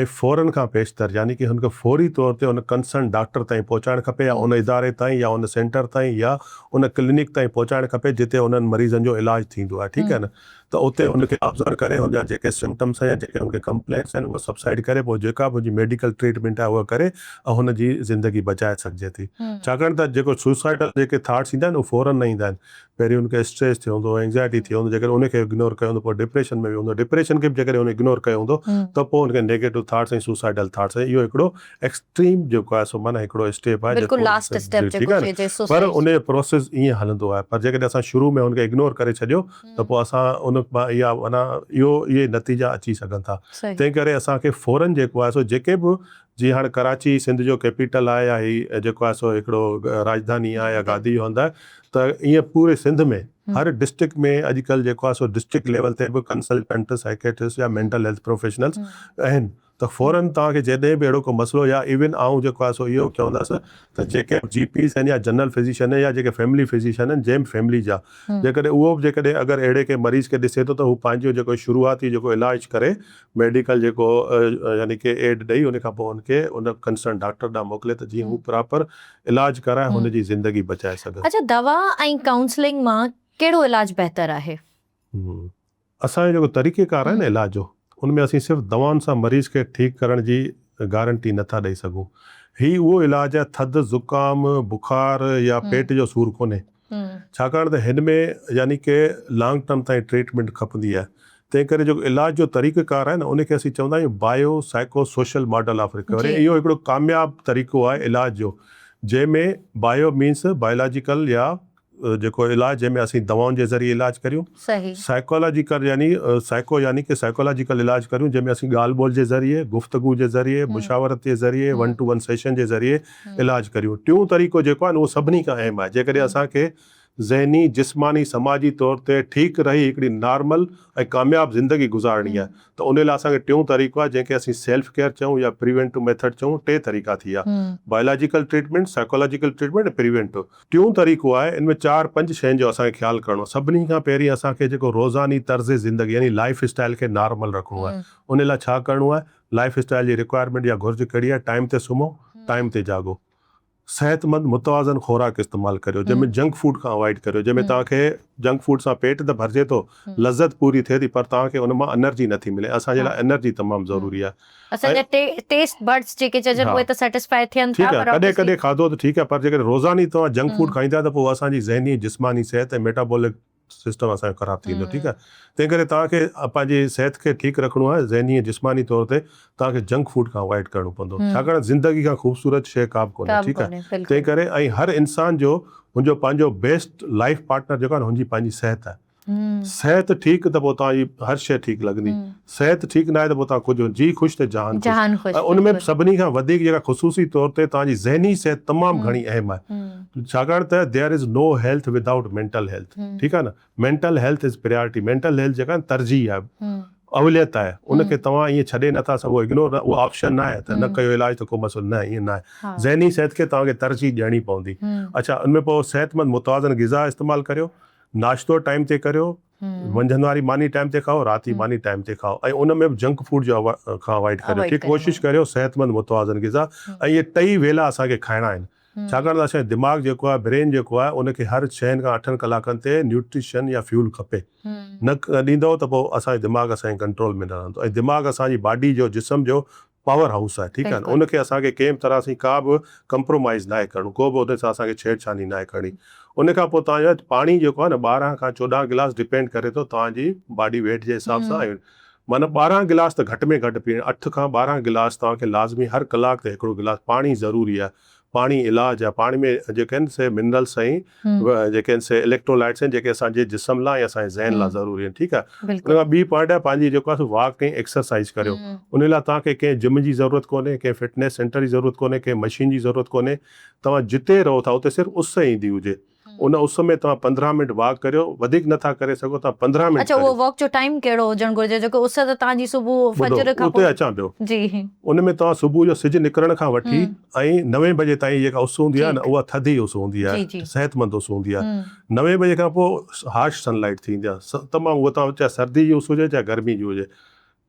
۽ فورن کان پيشتر يعني ڪي هن کي فوري طور تي ان ڪنسرن ڊاڪٽر تائين پهچائڻ کپي يا ان اداري تائين يا ان سينٽر تائين يا ان ڪلينڪ تائين پهچائڻ کپي جتي انهن مريضن جو علاج ٿيندو آهي ٺيڪ آهي نه ته اتي ان کي آبزرو ڪري ان جا جيڪي سمپٽمس آهن يا جيڪي ان کي ڪمپلينٽس آهن اهي سبسائيڊ ڪري پوء جيڪا به ان جي ميڊيڪل ٽريٽمينٽ آهي اها ڪري ۽ هن جي زندگي بچائي سگهجي ٿي ڇاڪاڻ ته جيڪو سوسائيڊل جيڪي ٿاٽس ايندا آهن اهي فورن نه ايندا آهن پهرين هن کي اسٽريس ٿيو هوندو، اينگزائٽي ٿي هوندو، جيڪڏهن ان کي اگنور ڪيو هوندو پوء ڊپريشن ۾ ويو هوندو، ڊپريشن کي به جيڪڏهن هن اگنور ڪيو هوندو ته پوء هن کي نيگيٽو ٿاٽس ۽ سوسائيڊل ٿاٽس ۽ اهو هڪڙو ايڪسٽريم جيڪو آهي سو معنيٰ هڪڙو اسٽيپ آهي بلڪل لاسٽ اسٽيپ جيڪو چئجي سوسائيڊ پر ان جو پروسيس ائين هلندو آهي پر جيڪڏهن اسان شروع ۾ هن کي اگنور ڪري ڇڏيو ته پوء اسان ان مان اها معنيٰ اهو اهي نتيجا اچي سگهن ٿا تنهن ڪري اسان کي فورن جيڪو آهي سو جيڪي به جيئن هاڻ ڪراچي سنڌ جو ڪيپيٽل آهي يا هي جيڪو آهي سو هڪڙو راڄڌاني آهي يا گادي جو هنڌ آهي ته ائين پوري سنڌ ۾ هر ڊسٽرڪٽ ۾ اڄڪلهه جيڪو آهي سو ڊسٽرڪٽ ليول تي به ڪنسلٽنٽ سائيڪيٽرسٽ يا مينٽل هيلٿ پروفيشنلز آهن ته فورن توهان کي جڏهن به اهڙو ڪو مسئلو يا ايون آئون جيڪو آهي سو اهو چوندس ته جيڪي به جي پيز آهن يا جنرل فزيشن آهن يا جيڪي فيملي فزيشن آهن جنهن به فيملي جا جيڪڏهن اهو به جيڪڏهن اگر اهڙي ڪنهن مريض کي ڏسي ٿو ته هو پنهنجو جيڪو شروعاتي جيڪو علاج ڪري ميڊيڪل جيڪو يعني ڪي ايڊ ڏئي ان کان پوء ان کي ان ڪنسرن ڊاڪٽر ڏانهن موڪلي ته جيئن هو پراپر علاج ڪرائي هن جي زندگي بچائي سگهن. اڇا دوا ۽ ڪائونسلنگ مان ڪهڙو علاج بهتر آهي؟ اسان جو جيڪو طريقي ڪار آهي نه علاج جو ان ۾ اسين صرف دوائن سان مريض کي ٺيڪ ڪرڻ جي گارنٽي نه ٿا ڏئي سگهون. هي اهو علاج آهي ٿڌ، زڪام، بخار يا پيٽ جو سور ڪونهي. ڇاڪاڻ ته هن ۾ يعني ڪي لانگ ٽرم تائين ٽريٽمينٽ کپندي آهي تنهن ڪري جيڪو علاج جو طريقه ڪار آهي نه ان کي اسين چوندا آهيون bio psycho social model of recovery اهو هڪڙو ڪامياب طريقو آهي علاج جو جنهن ۾ بايو مينس بايولاجيڪل يا جيڪو علاج جنهن ۾ اسين دوائن جي ذريعي علاج ڪريون. سائيڪالاجيڪل يعني سائيڪو يعني ڪي سائيڪالاجيڪل علاج ڪريون جنهن ۾ اسين ڳالهه ٻولهه جي ذريعي، گفتگو جي ذريعي، مشاورت جي ذريعي، ون ٽو ون سيشن جي ذريعي علاج ڪريون. ٽيون طريقو جيڪو آهي نه اهو سڀني کان اهم آهي جيڪڏهن اسان کي ذهني، جسماني، سماجي طور تي ٺيڪ رهي هڪڙي نارمل ۽ ڪامياب زندگي گذارڻي آهي ته ان لاء اسان کي ٽيون طريقو آهي جنهن کي اسين سيلف ڪيئر چئون يا پريونٽو ميٿڊ چئون ٽي طريقا ٿي ويا biological treatment, psychological treatment ۽ preventive. ٽيون طريقو آهي ان ۾ چار پنج شين جو اسان کي خيال ڪرڻو آهي سڀني کان پهرين اسان کي جيڪو روزاني طرز زندگي يعني لائيف اسٽائيل کي نارمل رکڻو آهي ان لاء ڇا ڪرڻو آهي لائيف اسٽائيل جي رڪوائرمينٽ يا گهرج ڪهڙي آهي ٽائيم تي سمهو ٽائيم تي جاڳو صحتمند متوازن خوراڪ استعمال ڪريو جنهن ۾ جنڪ فوڊ کان اوائڊ ڪريو جنهن ۾ توهان کي جنڪ فوڊ سان پيٽ ته ڀرجي ٿو لذت پوري ٿئي ٿي پر توهان کي ان مان انرجي نٿي ملي اسان جي لاء انرجي تمام ضروري آهي اسان جا ٽيسٽ بڊز جيڪي چئجن اهي ته سيٽسفائي ٿين ٿا پر ڪڏهن ڪڏهن کاڌو ته ٺيڪ آهي پر جيڪڏهن روزاني توهان جنڪ فوڊ کائيندا ته پوء اسان جي ذهني جسماني صحت ۽ ميٽابولڪ سسٽم اسان جو خراب ٿي ويندو ٺيڪ آهي تنهن ڪري توهان کي پنهنجي صحت کي ٺيڪ رکڻو آهي ذهني ۽ جسماني طور تي توهان کي جنڪ فوڊ کان اوائڊ ڪرڻو پوندو ڇاڪاڻ زندگي کان خوبصورت شيء ڪا به ڪونهي ٺيڪ آهي تنهن ڪري ۽ هر انسان جو هن جو پنهنجو بيسٽ لائف پارٽنر جيڪو آهي هن جي پنهنجي صحت آهي صحت ٺيڪ ته پوء توهان جي هر شيء ٺيڪ لڳندي صحت ٺيڪ ناهي ته پوء توهان ڪجهه جي خوش ته جهان خوش ۽ ان ۾ سڀني کان وڌيڪ جيڪا خصوصي طور تي توهان جي ذهني صحت تمام گهڻي اهم آهي ڇاڪاڻ ته there is no health without mental health ٺيڪ آهي نه mental health is priority mental health جيڪا آهي ترجيح آهي اوليت آهي ان کي توهان ائين ڇڏي نٿا سگهو اگنور نه اها آپشن نه آهي ته نه ڪيو علاج ته ڪو مسئلو نه ائين نه آهي ذهني صحت کي توهان کي ترجيح ڏيڻي پوندي اڇا ان ۾ پوء صحتمند متوازن غذا استعمال ڪريو ناشتو ٽائيم تي ڪريو منجهند واري ماني ٽائيم تي کائو رات جي ماني ٽائيم تي کائو ۽ ان ۾ به جنڪ فوڊ جو کان اوائڊ ڪريو ٺيڪ ڪوشش ڪريو صحتمند متوازن غذا ۽ اهي ٽئي ويلا اسان کي کائڻا آهن ڇاڪاڻ ته اسان جو دماغ جيڪو آهي برين جيڪو آهي ان کي هر ڇهن کان اٺن ڪلاڪن تي نيوٽريشن يا فيول کپي نه ڏيندؤ ته پوء اسان جو دماغ اسان جي ڪنٽرول ۾ نه رهندو ۽ دماغ اسان جي باڊي جو جسم جو پاور هائوس آهي ٺيڪ آهي نه ان کي اسان کي ڪنهن به طرح سين ڪا به ڪمپرومائيز ناهي ڪرڻو ڪو به ان سان اسان کي ڇيڙ ڇاڙي ناهي ڪرڻي ان کان پوء توهان جو پاڻي جيڪو آهي نه 12 کان 14 گلاس ڊپينڊ ڪري ٿو توهان جي باڊي ويٽ جي حساب سان ۽ معنيٰ 12 گلاس ته گهٽ ۾ گهٽ پيئڻ اٺ کان 12 گلاس توهان کي لازمي هر ڪلاڪ تي هڪڙو گلاس پاڻي ضروري آهي پاڻي علاج آهي پاڻي ۾ جيڪي آهن سي منرلس ۽ جيڪي آهن سي اليڪٽرولائٽس آهن جيڪي اسان جي جسم لاء ۽ اسان جي ذهن لاء ضروري آهن ٺيڪ آهي ان کان ٻي پوائنٽ آهي پنهنجي جيڪو آهي سو واڪ ۽ ايڪسرسائز ڪريو ان لاء توهان کي ڪنهن جم جي ضرورت ڪونهي ڪنهن فٽنيس سينٽر جي ضرورت ڪونهي ڪنهن مشين جي ضرورت ڪونهي توهان جتي رهو ٿا اتي صرف اس ايندي هجي ان اس ۾ توهان 15 منٽ واڪ ڪريو وڌيڪ نه ٿا ڪري سگهو توهان 15 منٽ اڇا اهو واڪ جو ٽائيم ڪهڙو هجڻ گهرجي جيڪو اس ته توهان جي صبح فجر کان پوء اتي اچان پيو جي ان ۾ توهان صبح جو سج نڪرڻ کان وٺي ۽ نوين بجي تائين جيڪا اس هوندي آهي نه اها ٿڌي اس هوندي آهي صحتمند اس هوندي آهي نوين بجي کان پوء هارش سن لائيٽ ٿيندي آهي تمام اها توهان چاهي سردي جي اس هجي چاهي گرمي جي هجي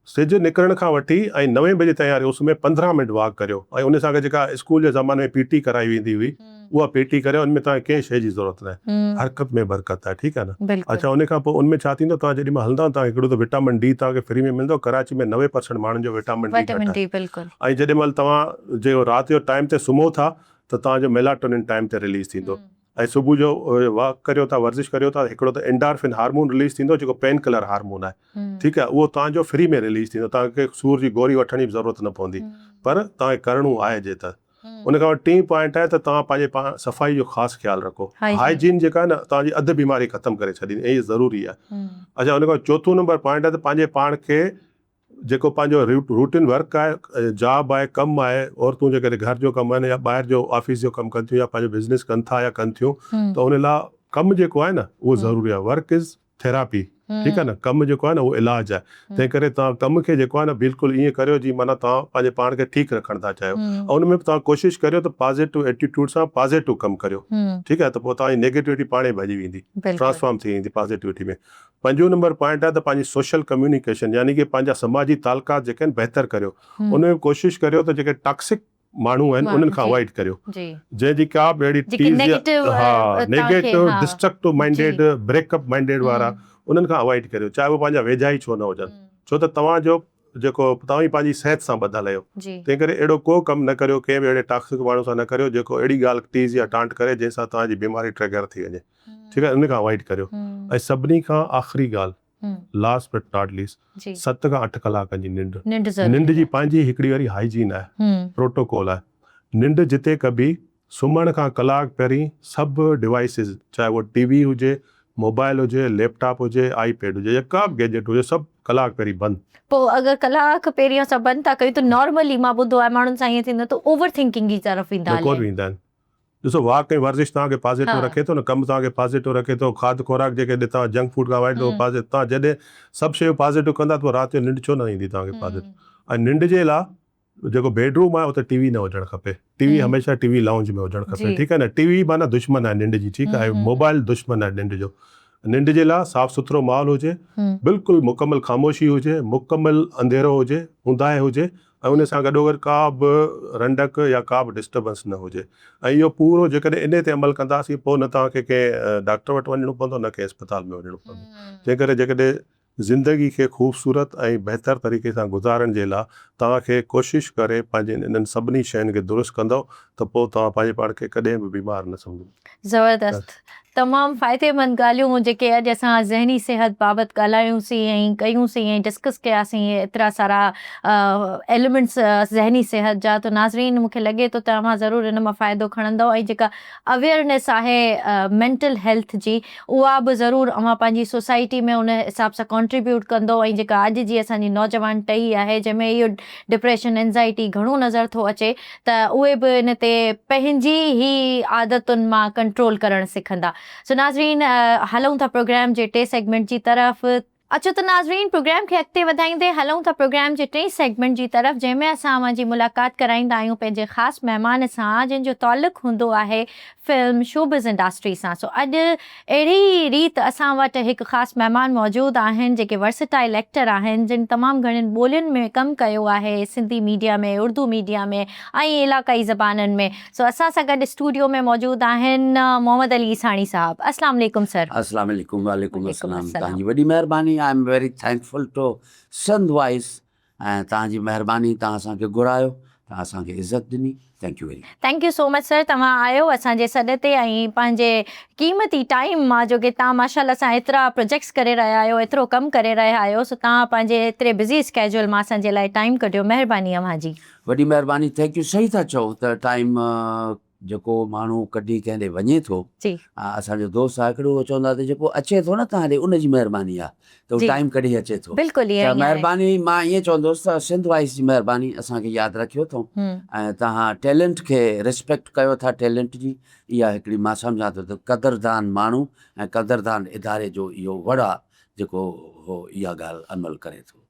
سج نڪرڻ کان وٺي ۽ نوين بجي تائين واري اس ۾ 15 منٽ واڪ ڪريو ۽ ان سان گڏ جيڪا اسڪول جي زماني ۾ پي ٽي ڪرائي ويندي هئي اها پي ٽي ڪريو ان ۾ توهان کي ڪنهن شيء جي ضرورت ناهي حرڪت ۾ برڪت آهي ٺيڪ آهي نه اڇا ان کان پوء ان ۾ ڇا ٿيندو توهان جيڏي مهل هلندا توهان کي هڪڙو ته وٽامن ڊي توهان کي فري ۾ ملندو ڪراچي ۾ 90% ماڻهن جو وٽامن ڊي گهٽ آهي ۽ جيڏي مهل توهان جي رات جو ٽائيم تي سمهو ٿا ته توهان جو ميلاٽونن ٽائيم تي رليز ٿيندو ۽ صبح جو واڪ ڪريو ٿا ورزش ڪريو ٿا هڪڙو ته اينڊارفن هارمون رليز ٿيندو جيڪو پين ڪلر هارمون آهي ٺيڪ آهي اهو توهان جو فري ۾ رليز ٿيندو توهان کي سور جي گوري وٺڻ جي به ضرورت نه پوندي پر توهان کي ڪرڻو آهي جي ته ان کان ٽين پوائنٽ آهي ته توهان پنهنجي پاڻ صفائي جو خاص خيال رکو هائجين جيڪا آهي نه توهان جي اڌ بيماري ختم ڪري ڇڏيندي ۽ ضروري آهي اڇا ان کان چوٿون نمبر پوائنٽ آهي ته پنهنجي پاڻ کي جيڪو پنهنجو روٽين ورڪ آهي، جاب آهي، ڪم آهي، عورتون جيڪڏهن گهر جو ڪم آهن يا ٻاهر جو آفيس جو ڪم ڪن ٿيون يا پنهنجو بزنس ڪن ٿا يا ڪن ٿيون ته ان لاء ڪم جيڪو آهي نه اهو ضروري آهي ورڪ از ٿيراپي ٺيڪ آهي نه ڪم جيڪو آهي نه اهو علاج آهي تنهن ڪري توهان ڪم کي جيڪو آهي نه بلڪل ائين ڪريو جيئن معنيٰ توهان پنهنجي پاڻ کي ٺيڪ رکڻ ٿا چاهيو ۽ ان ۾ به توهان ڪوشش ڪريو ته پازيٽو ايٽيٽيوڊ سان پازيٽو ڪم ڪريو ٺيڪ آهي ته پوء توهان جي نيگيٽوٽي پاڻ ئي ڀڄي ويندي ٽرانسفارم ٿي ويندي پازيٽوٽي ۾ پنجون نمبر پوائنٽ آهي ته پنهنجي سوشل ڪميونيڪيشن يعني ڪي پنهنجا سماجي تعلقات جيڪي آهن بهتر ڪريو ان ۾ به ڪوشش ڪريو ته جيڪي ٽاڪسڪ ماڻهو آهن انهن کان اوائڊ ڪريو جنهن جي ڪا به اهڙي تيز ها negative destructive minded break up minded وارا انهن کان اوائڊ ڪريو چاهي اهي پنهنجا ويجها ئي ڇو نه هجن ڇو ته توهان جو جيڪو توهين پنهنجي صحت سان ٻڌل آهيو تنهن ڪري اهڙو ڪو ڪم نه ڪريو ڪنهن به اهڙي ٽاڪسڪ ماڻهو سان نه ڪريو جيڪو اهڙي ڳالهه تيز يا ٽانٽ ڪري جنهن سان توهان جي بيماري ٽريگر ٿي وڃي ٺيڪ آهي ان کان اوائڊ ڪريو ۽ سڀني کان آخري ڳالهه لاسٽ بٽ not least 7 کان 8 ڪلاڪن جي ننڊ ننڊ جي پنهنجي هڪڙي وري هائيجين آهي پروٽوڪول آهي ننڊ جتي ڪبي سمهڻ کان ڪلاڪ پهرين سڀ ڊوائيسز چاهي اهو ٽي وي هجي، موبائل هجي، ليپ ٽاپ هجي، آئي پيڊ هجي يا ڪا به گيجيٽ هجي سڀ ڪلاڪ پهرين بند. پوء اگر ڪلاڪ پهرين اسان بند ٿا ڪيون ته نارملي مان ٻڌو آهي ماڻهن سان ائين ٿيندو آهي ته اوور ٿنڪنگ جي طرف ويندا نه ڪونه هلي. ويندا آهن. ڏسو واڪ ۽ ورزش توهان کي پازيٽو رکي ٿو نه ڪم توهان کي پازيٽو رکي ٿو کاڌ خوراڪ جيڪي توهان جنڪ فوڊ کان اوائڊ ڪيو پازيٽو توهان جڏهن سڀ شيون پازيٽو ڪندا ته پوء رات جو ننڊ ڇو نه ايندي توهان کي پازيٽو ۽ ننڊ جي لاء جيڪو بيڊ روم آهي اتي ٽي وي نه هجڻ کپي ٽي وي هميشه ٽي وي لائونج ۾ هجڻ کپي ٺيڪ آهي نه ٽي وي معنيٰ دشمن آهي ننڊ جي ٺيڪ آهي موبائل دشمن آهي ننڊ جو ننڊ جي لاء صاف سٿرو ماحول هجي بلڪل مڪمل خاموشي هجي مڪمل انڌيرو هجي اونداهي هجي ۽ ان سان گڏوگڏ ڪا به رنڊڪ يا ڪا به ڊسٽربنس نه هجي ۽ اهو پورو جيڪڏهن انهي تي عمل ڪنداسين پوء نه توهان کي ڪنهن ڊاڪٽر وٽ وڃڻو پوندو نه ڪنهن اسپتال ۾ وڃڻو پوندو جنهن ڪري جيڪڏهن زندگي کي خوبصورت ۽ بهتر طريقي سان گذارڻ جي لا توهان کي ڪوشش ڪري پنهنجين انهن سڀني شين کي درست ڪندؤ ته پوء توهان پنهنجي پاڻ کي ڪڏهن به بيمار نه سمجهندؤ. زبردست تمام فائديمند ڳالهيون جيڪي اڄ اسان ذهني صحت بابت ڳالهايون سين ۽ ڪيون سين ۽ ڊسڪس ڪيا سين ايترا سارا ايليمينٽس ذهني صحت جا ته ناظرين مونکي لڳي ٿو ته اوهان ضرور ان مان فائدو کڻندؤ ۽ جيڪا اويئرنيس آهي مينٽل هيلٿ جي اها به ضرور اوهان پنهنجي سوسائٽي ۾ ان حساب سان ڪنٽريبيوٽ ڪندو ۽ جيڪا اڄ جي اسان جي نوجوان ٽهي آهي جنهن ۾ اهو ڊپريشن اينزائٽي گهڻو نظر ٿو اچي ته اهي به ان تي پنهنجي ئي عادتن مان ڪنٽرول ڪرڻ سکندا. سو ناظرين هلون ٿا پروگرام جي ٽي سيگمينٽ جي طرف. اچو ته ناظرين پروگرام کي اڳتي وڌائيندي هلون ٿا پروگرام جي ٽئين سيگمينٽ جي طرف جنهن ۾ اسان اوهان جي ملاقات ڪرائيندا آهيون پنهنجي خاص مهمان سان جنهن جو تعلق هوندو آهي فلم شوبز انڊسٽري سان سو اڄ اهڙي ئي ريت اسان وٽ هڪ خاص مهمان موجود آهن جيڪي ورسٽائل ايڪٽر آهن جن تمام گهڻين ٻولين ۾ ڪم ڪيو آهي سنڌي ميڊيا ۾ اردو ميڊيا ۾ ۽ علاقائي زبانن ۾ سو اسان سان گڏ اسٽوڊيو ۾ موجود آهن محمد علي عيساڻي صاحب اسلام عليڪم سر. اسلام عليڪم وعليڪم السلام توهان جي وڏي مهرباني I am very thankful to Sindh voice ۽ توهان جي مهرباني توهان اسان کي گهرايو توهان اسان کي عزت ڏني thank you very much. Thank you so much sir توهان آيو اسان جي سڏ تي ۽ پنهنجي قيمتي ٽائيم مان جو ڪي توهان ماشاءالله سان ايترا پروجيڪٽس ڪري رهيا آهيو ايترو ڪم ڪري رهيا آهيو سو توهان پنهنجي ايتري بزي اسڪيجول مان اسان جي لاء ٽائيم ڪڍيو مهرباني اوهان جي. وڏي مهرباني thank you صحيح ٿا چئو ته ٽائيم جيڪو ماڻهو ڪڍي ڪنهن ڏي وڃي ٿو اسان جو دوست آهي هڪڙو اهو چوندو آهي ته جيڪو اچي ٿو نه توهان ڏي ان جي مهرباني آهي ته هو ٽائيم ڪڍي اچي ٿو بلڪل ته مهرباني مان ائين چوندس ته سنڌ وائس جي مهرباني اسان کي ياد رکيو اٿئون ۽ توهان ٽيلنٽ کي ريسپيڪٽ ڪيو ٿا ٽيلنٽ جي اها هڪڙي مان سمجهان ٿو ته قدردان ماڻهو ۽ قدردان اداري جو اهو وڙ آهي جيڪو هو اها ڳالهه عمل ڪري ٿو.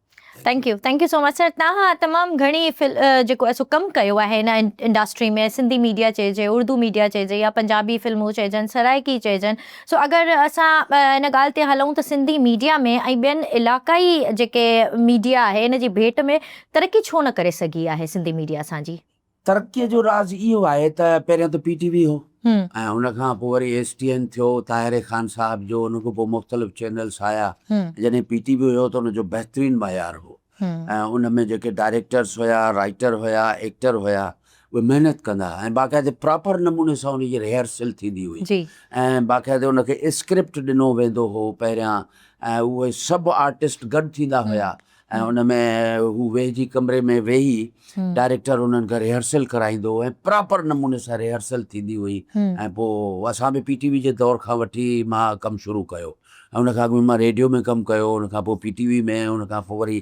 Thank you thank you so much sir توهان تمام گهڻي فل جيڪو آهي سو ڪم ڪيو آهي هن انڊسٽري ۾ سنڌي ميڊيا چئجي اردو ميڊيا چئجي يا پنجابي فلمون چئجن سرائيڪي چئجن سو اگر اسان ان ڳالهه تي هلون ته سنڌي ميڊيا ۾ ۽ ٻين علاقائي جيڪي ميڊيا آهي ان جي ڀيٽ ۾ ترقي ڇو نه ڪري سگهي آهي سنڌي ميڊيا اسان جي. ترقيء جو راز اهو آهي ته پهريان ته پي ٽي وي هو ۽ ان کان پوء وري ايس ٽي اين ٿيو طاهر خان صاحب جو ان کان پوء مختلف چينلس آيا جڏهن پي ٽي وي هيو ته ان جو بهترين معيار هو ۽ ان ۾ جيڪي ڊائريڪٽرس هيا رائيٽر هيا ايڪٽر هيا اهي محنت ڪندا ۽ باقاعدي پراپر نموني سان ان جي ريهرسل ٿيندي هئي ۽ باقاعدي ان کي اسڪرپٽ ڏنو ويندو هو پهريان ۽ اهي سڀ آرٽسٽ گڏ ٿيندا هيا ۽ ان ۾ هو ويهجي ڪمري ۾ ويهي ڊائريڪٽر انهن کان ريهرسل ڪرائيندو هو ۽ پراپر نموني سان ريهرسل ٿيندي هئي ۽ پوء اسان به پي ٽي وي جي دور کان وٺي مان ڪم شروع ڪيو ۽ ان کان اڳ ۾ مان ريڊيو ۾ ڪم ڪيو ان کان پوء پي ٽي وي ۾ ان کان پوء وري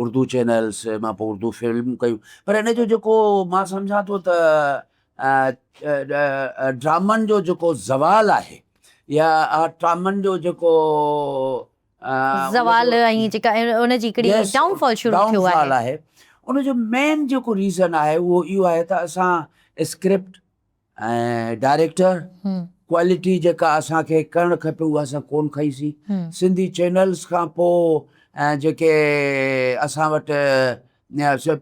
اردو چينلس مان پوء اردو فلم ڪيون پر ان جو جيڪو مان سمجهان ٿو ته ڊرامن جو جيڪو زوال آهي يا ڊرامن جو جيڪو زوال ۽ جيڪا ان جي هڪڙي ڊائون فال شروع ٿيو آهي. آهي ان جو مين جيڪو ريزن آهي اهو اهو آهي ته اسان اسڪرپٽ ۽ ڊائريڪٽر ڪوالٽي جيڪا اسان کي ڪرڻ کپي اها اسان ڪون کئي سي سنڌي چينلز کان پو جيڪي اسان وٽ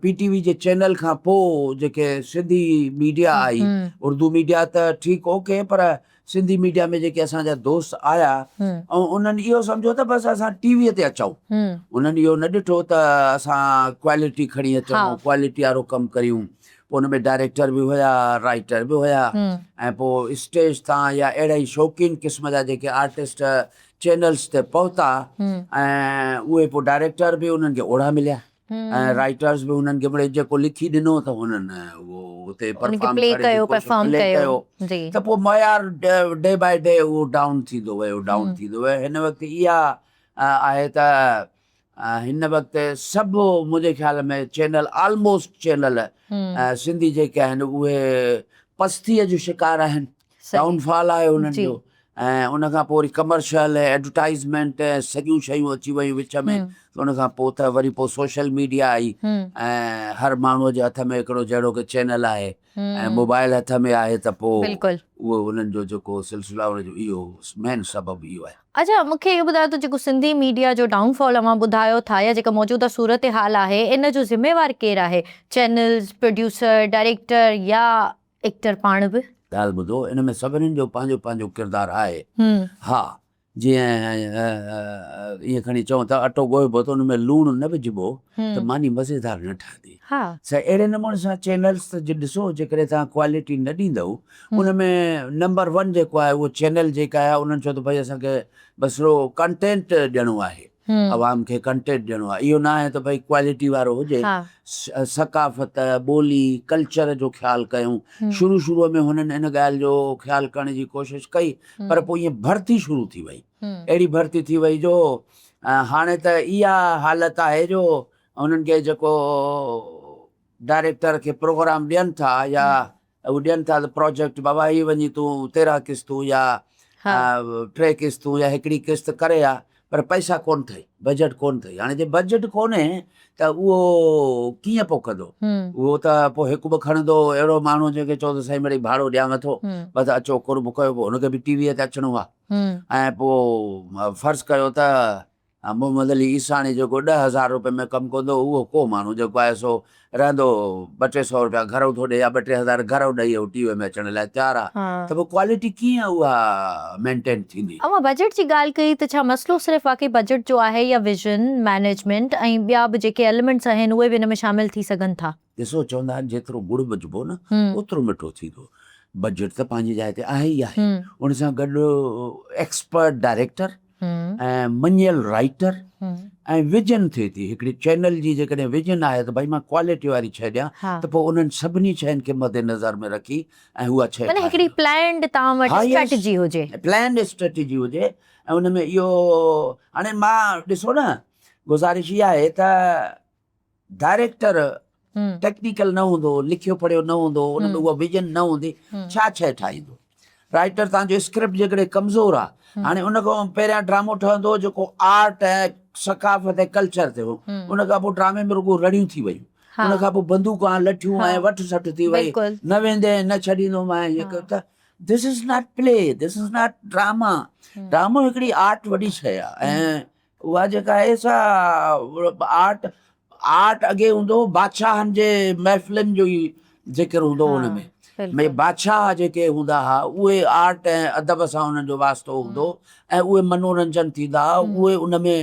پي ٽي وي جي چينل کان پو جيڪي سنڌي ميڊيا آئي اردو ميڊيا ته ٺيڪ اوڪي پر سنڌي ميڊيا ۾ جيڪي اسان جا دوست آيا ۽ انهن اهو سمجهيو ته بس اسان ٽي وي تي اچون انهن اهو نه ڏٺو ته اسان ڪوالٽي کڻي اچون ڪوالٽي وارو ڪم ڪريون پوء ان ۾ ڊائريڪٽر به هيا رائيٽر به هيا ۽ پوء اسٽيج تان يا اهڙا ئي شوقين قسم جا جيڪي آرٽسٽ چينلز تي پهتا ۽ اهي پوء ڊائريڪٽر به انهن کي اوڙا مليا ۽ رائيٽرز به انهن کي مڙئي جيڪو لکي ڏنو ته هنن اهو اتي پرفارم ڪري پرفارم ڪيو ته پوء معيار ڊي باء ڊي اهو ڊائون ٿيندو ويو ڊائون ٿيندو ويو. هن وقت اها آهي ته هن وقت سڀ منهنجي خيال ۾ چينل آلموسٽ چينل سنڌي جيڪي آهن اهي پستيء جو شڪار آهن، ڊائون فال آهي انهن جو، ۽ ان کان پوء وري ڪمرشل ۽ ايڊورٽائزمينٽ ۽ سڄيون شيون اچي ويون وچ ۾، ان کان پوء ته وري پوء سوشل ميڊيا آئي ۽ هر ماڻهوء جي هٿ ۾ هڪڙو جهڙو ڪي چينل آهي ۽ موبائل هٿ ۾ آهي ته پوء اهو انهن جو جيڪو سلسلو آهي ان جو اهو مين سبب اهو آهي. اڇا مون کي اهو ٻڌايو ته جيڪو سنڌي ميڊيا جو ڊائون فال اوهان ٻڌايو ٿا يا جيڪا موجوده صورتحال آهي ان جو ذميوار ڪير آهي؟ چينلز، پروڊيوسر، ڊائريڪٽر يا ايڪٽر پاڻ به؟ ڳالهه ٻڌو ان ۾ سڀني جو پنهنجو پنهنجو ڪردار آهي. ها جيئن ائين کڻي چئون ته اٽو ڳوهبو ته ان ۾ لوڻ نه وجهبو ته ماني مزيدار نه ٺهندي. سا اهڙي نموني سان چينلز ته جي ڏسو جيڪڏهن توهان ڪوالٽي نه ڏيندؤ ان ۾ نمبر ون جيڪو آهي اهو چينل جيڪا آهي انهن چيو ته ڀئي اسان کي بس رڳو ڪنٽينٽ ڏيڻو آهي عوام کي ڪنٽينٽ ڏيڻو آهي اهو نه آهي ته ڀئي ڪوالٽي وارو هجي. ثقافت، ٻولي، ڪلچر جو خيال ڪيون. شروع شروع ۾ هنن ان ڳالهه جو خيال ڪرڻ جي ڪوشش ڪئي پر پوء ائين ڀرتي شروع ٿي وئي. اهڙي ڀرتي ٿي وئي جو هاڻي ته اها حالت آهي جو هنن کي جيڪو ڊائريڪٽر کي پروگرام ڏين ٿا يا هو ڏين ٿا ته پروجيڪٽ بابا هي وڃي تون 13 قسطون يا 3 قسطون يا هڪڙي قسط ڪري آ پر پئسا ڪون اٿئي، بجيٽ ڪون اٿئي. هاڻي جي بجيٽ ڪونهي ته اهو ڪيئن پوء ڪندو؟ اهو ته پوء هڪ ٻه کڻندو اهڙو ماڻهو جنهن کي چئو ته سائين مڙئي ڀاڙو ڏيانو ٿو بس اچو قرب ڪيو، پوء هن کي به ٽي ويء تي اچڻو آهي. ۽ پوء فرض ڪيو ته محمد علي عيساڻي جيڪو 10,000 روپين ۾ ڪم ڪندو هو، اهو ڪو ماڻهو جيڪو آهي سو رهندو ٻه ٽي سئو روپيا گهرئون ٿو ڏئي يا ٻه ٽي هزار گهرئون ڏئي هو ٽي وي ۾ اچڻ لاء تيار آهي ته پوء ڪوالٽي ڪيئن اها مينٽين ٿيندي؟ اوهان بجيٽ جي ڳالهه ڪئي ته ڇا مسئلو صرف واقعي بجيٽ جو آهي يا ويزن، مئنيجمينٽ ۽ ٻيا به جيڪي ايليمينٽس آهن اهي به ان ۾ شامل ٿي سگهن ٿا؟ ڏسو چوندا آهن جيترو ڳڙ وجهبو نه اوترو مٺو ٿيندو. بجيٽ ته پنهنجي جاء تي آهي ئي آهي ان سان گڏ ايڪسپرٽ ڊائريڪٽر ۽ مڃيل رائيٽر ۽ ويزن ٿئي ٿي. هڪڙي چينل جي جيڪڏهن ويزن آهي ته ڀائي مان ڪوالٽي واري شيء ڏيان ته پوء انهن سڀني شين کي مد نظر ۾ رکي ۽ اها شيء معنيٰ هڪڙي پلانڊ توهان وٽ اسٽريٽجي هجي. پلانڊ اسٽريٽجي هجي ۽ ان ۾ اهو هاڻي مان ڏسو نه گذارش اها آهي ته ڊائريڪٽر ٽيڪنيڪل نه هوندو، لکيو پڙهيو نه هوندو، ان ۾ اها ويزن نه هوندي، ڇا شيء ٺاهيندو؟ رائيٽر تان جو اسڪرپٽ جيڪڏهن ڪمزور آ، هاڻي ان کان پهريان ڊرامو ٺهندو هو جيڪو آرٽ ۽ ثقافت ۽ ڪلچر تي هو، ان کان پوء ڊرامي ۾ رڳو رڙيون ٿي ويون، ان کان پوء بندوقان، لٺيون ۽ وٺ سٺ ٿي وئي، نه ويندين نه ڇڏيندومانء، هيئن ڪيو ته this is not play, this is not drama, ڊرامو هڪڙي آرٽ وڏي شيء آ ۽ اها جيڪا آهي سا آرٽ، آرٽ اڳي هوندو هو بادشاهن جي محفلن جو ئي ذڪر هوندو هو ان ۾ ۾ بادشاهه جيڪي هوندا هئا اهي آرٽ ۽ ادب سان انهن جو واسطو هوندو ۽ اهي منورنجن ٿيندا هئا اهي ان ۾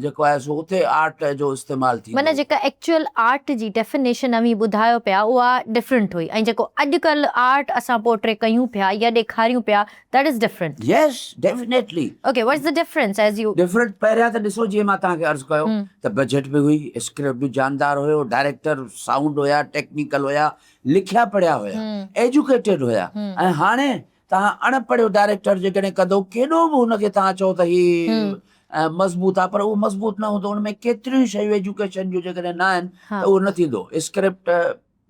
جيڪو آهي سو اتي آرٽ جو استعمال ٿيندو معنيٰ جيڪا ايڪچوئل آرٽ جي ڊيفينيشن اوهين ٻڌايو پيا اها ڊفرنٽ هئي ۽ جيڪو اڄڪلهه آرٽ اسان پورٽري ڪيون پيا يا ڏيکاريون پيا That is different. Yes, definitely. Okay, what is the difference as you. Different پهريان ته ڏسو جيئن مان توهان کي عرض ڪيو ته بجيٽ به هئي، اسڪرپٽ به جاندار هيو، ڊائريڪٽر سائونڊ هيا، ٽيڪنيڪل هيا، لکيا پڙهيا هيا، ايجوڪيٽيڊ هيا ۽ هاڻي توهان اڻ پڙهيو ڊائريڪٽر جيڪڏهن ڪندو ڪيڏو به هن کي توهان چئو ته هي مضبوط آهي پر اهو مضبوط نه هوندو ان ۾ ڪيتريون شيون ايجوڪيشن جون جيڪڏهن نه آهن ته اهو نه ٿيندو اسڪرپٽ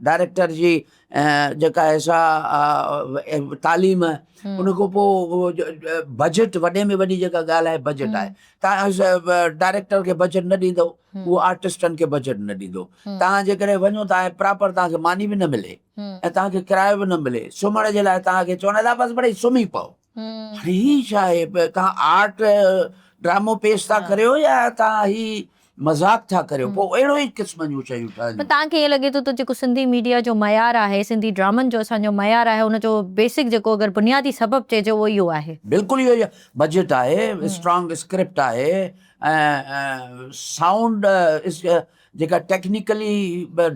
ڊائريڪٽر جي جيڪا آهي سا تعليم ان کان پوء بجيٽ وڏي ۾ وڏي جيڪا ڳالهه آهي بجيٽ آهي تان ڊائريڪٽر کي بجيٽ نه ڏيندو اهو آرٽسٽن کي بجيٽ نه ڏيندو تان جيڪڏهن وڃو ٿا ۽ پراپر تان کي ماني به نه ملي ۽ تان کي ڪرايو به نه ملي سمهڻ جي لاء تان کي چون ٿا بس بڙي سمهي پئو هاڻي هي ڇا آهي تان آرٽ ڊرامو پيش ٿا ڪريو يا تان هي مذاق ٿا ڪريو پوء اهڙو ئي قسم جون شيون ٺهنديون. پر توهان کي ائين لڳي ٿو ته جيڪو سنڌي ميڊيا جو معيار آهي، سنڌي ڊرامن جو اسان جو معيار آهي ان جو بيسڪ جيڪو اگر بنيادي سبب چئجي اهو اهو آهي. بلڪل اهو ئي آهي. بجيٽ آهي، اسٽرانگ اسڪرپٽ آهي ۽ سائونڊ جيڪا ٽيڪنيڪلي